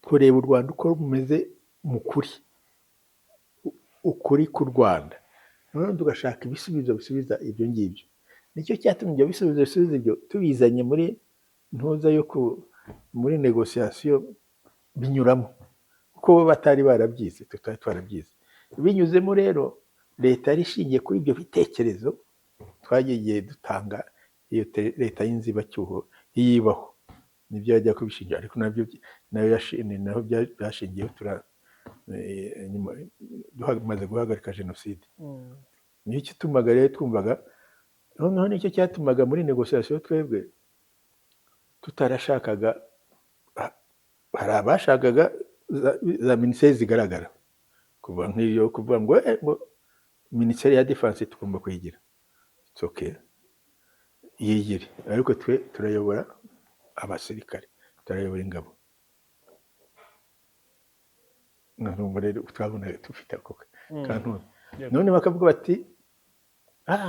tureba u Rwanda uko rumeze mu kuri, ukuri k'u Rwanda, noneho tugashaka ibisubizo bisubiza ibyo ngibyo. Nicyo cyatumye ibyo bisubizo bisubiza ibyo tubizanye muri ntuza yo ku muri négociation binyuramo, kuko bo batari barabyize, twe twari twarabyize. Binyuzemo rero, leta yari ishingiye kuri ibyo bitekerezo twagiye dutanga. Iyo leta y'inzibacyuho iyibaho nibyo yajya kubishingira, ariko nabyo nayo ni naho byashingiyeho. Nyuma duhamaze guhagarika jenoside, nicyo gitumaga rero twumvaga, noneho nicyo cyatumaga muri négociation twebwe tutarashakaga. Hari abashakaga za minisiteri zigaragara, kuva nk'iyo kuvuga ngo ngo minisiteri ya défense tugomba kuyigira. It's okay, yigire, ariko twe turayobora abasirikare, turayobora ingabo. Numva rero twabona dufite ako kantu. None bakavuga bati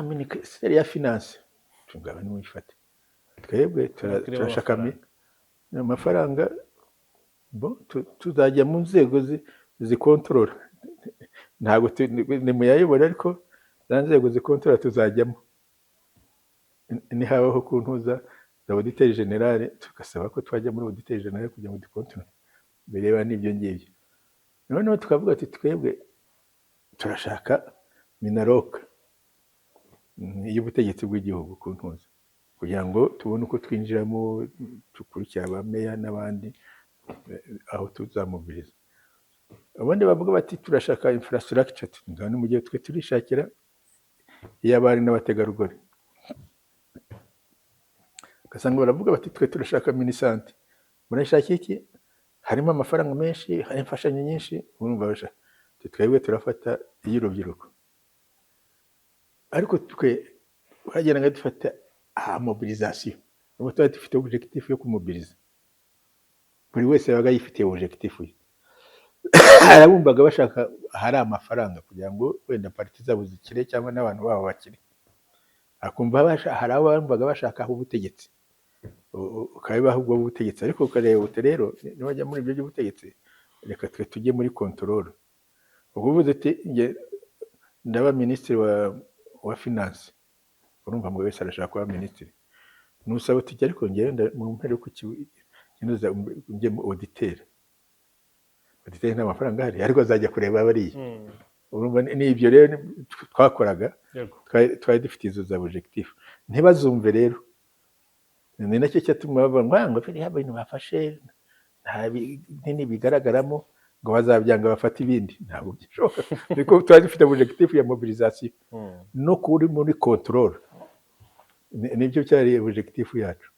minisiteri ya finance tungaba nimuyifate, twebwe Turimo turashaka amafaranga. Amafaranga bo tuzajya mu nzego zikontorora, ntabwo nimuyayobora, ariko za nzego zikontorora tuzajyamo. Nihabaho kuntuza za auditeur général, tugasaba ko twajya muri auditeur général kugira ngo ducontrôle bireba n'ibyo ngibyo. Noneho tukavuga ati twebwe turashaka MINALOC y'ubutegetsi bw'igihugu ku ntuza, kugira ngo tubone uko twinjiramo, dukurikira abameya n'abandi, aho tuzamobiliza. Abandi bavuga bati turashaka infrastructure, ngaho mu gihe twe turishakira iy'abari n'abategarugori. Ugasanga baravuga bati twe turashaka MINISANTE. Murashaka iki? Harimo amafaranga menshi, hari imfashanyo nyinshi. Urumva bashaka, twebwe turafata iy'urubyiruko. Ariko twe twagendaga dufata aha mobilisation, ubu twari dufite objectif yo kumobiliza. Buri wese yabaga yifitiye objectif ye. Harabumvaga bashaka ahari amafaranga kugira ngo wenda parti zabo zikire cyangwa n'abantu babo bakire, akumva hari abumvaga bashaka aho ubutegetsi, ukabibaha ubwo butegetsi. Ariko ukareba uti rero nibajya muri ibyo by'ubutegetsi, reka twe tujye muri contrôle. Ubwo uvuze uti njye ndaba minisitiri wa finance, urumva buri wese arashaka kuba minisitiri. Nusaba uti jya, ariko njyewe mu mpere ku njye mu auditeur. Auditeur nta mafaranga ahari, ariko azajya kureba bariya. Urumva ni ibyo rero twakoraga. Twari dufite izo za objectif, ntibazumve rero. Ni nacyo cyatuma bavuga ngo ngo biriya bintu bafashe nta binini bigaragaramo, ngo bazabyanga bafate ibindi. Ntabwo bishoboka, kuko twari dufite objectif ya mobilisation no kuri muri contrôle. Nibyo cyari objectif yacu.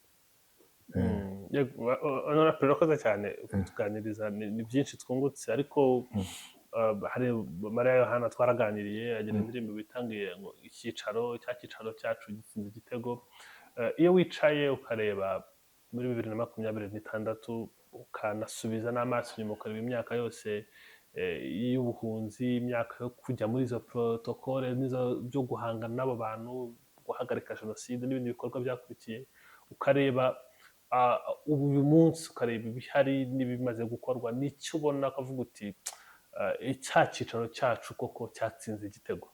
Yego, honorable, urakoze cyane kutuganiriza. Ni byinshi twungutse, ariko hari Mariya Yohana twaraganiriye, agira indirimbo bitangiye ngo icyicaro cya cyicaro cyacu gitsinze igitego. Iyo wicaye ukareba muri 2026, ukanasubiza n'amaso inyuma, ukareba imyaka yose y'ubuhunzi, imyaka yo kujya muri izo protocole n'izo byo guhangana n'abo bantu, guhagarika jenoside n'ibindi bikorwa byakurikiye, ukareba ubu uyu munsi, ukareba ibihari n'ibimaze gukorwa, n'icyo ubona ukavuga uti cya cyicaro cyacu koko cyatsinze igitego?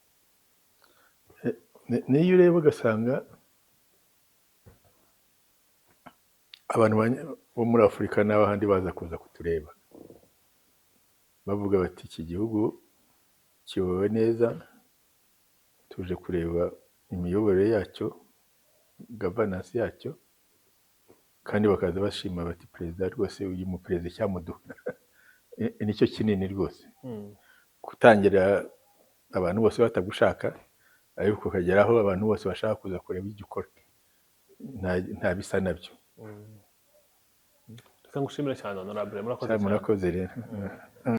Niyo ureba ugasanga abantu bo muri Afurika n'abahandi baza kuza kutureba, bavuga bati iki gihugu kiyobowe neza, tuje kureba imiyoborere yacyo, governance yacyo, kandi bakaza bashima bati perezida rwose, uyu muperezida cyamuduha nicyo kinini rwose. Gutangira abantu bose batagushaka, ariko ukagera aho abantu bose bashaka kuza kureba ibyo ukora, nta bisa nabyo. Reka ngushimire cyane, honorable, murakoze cyane. Murakoze rero.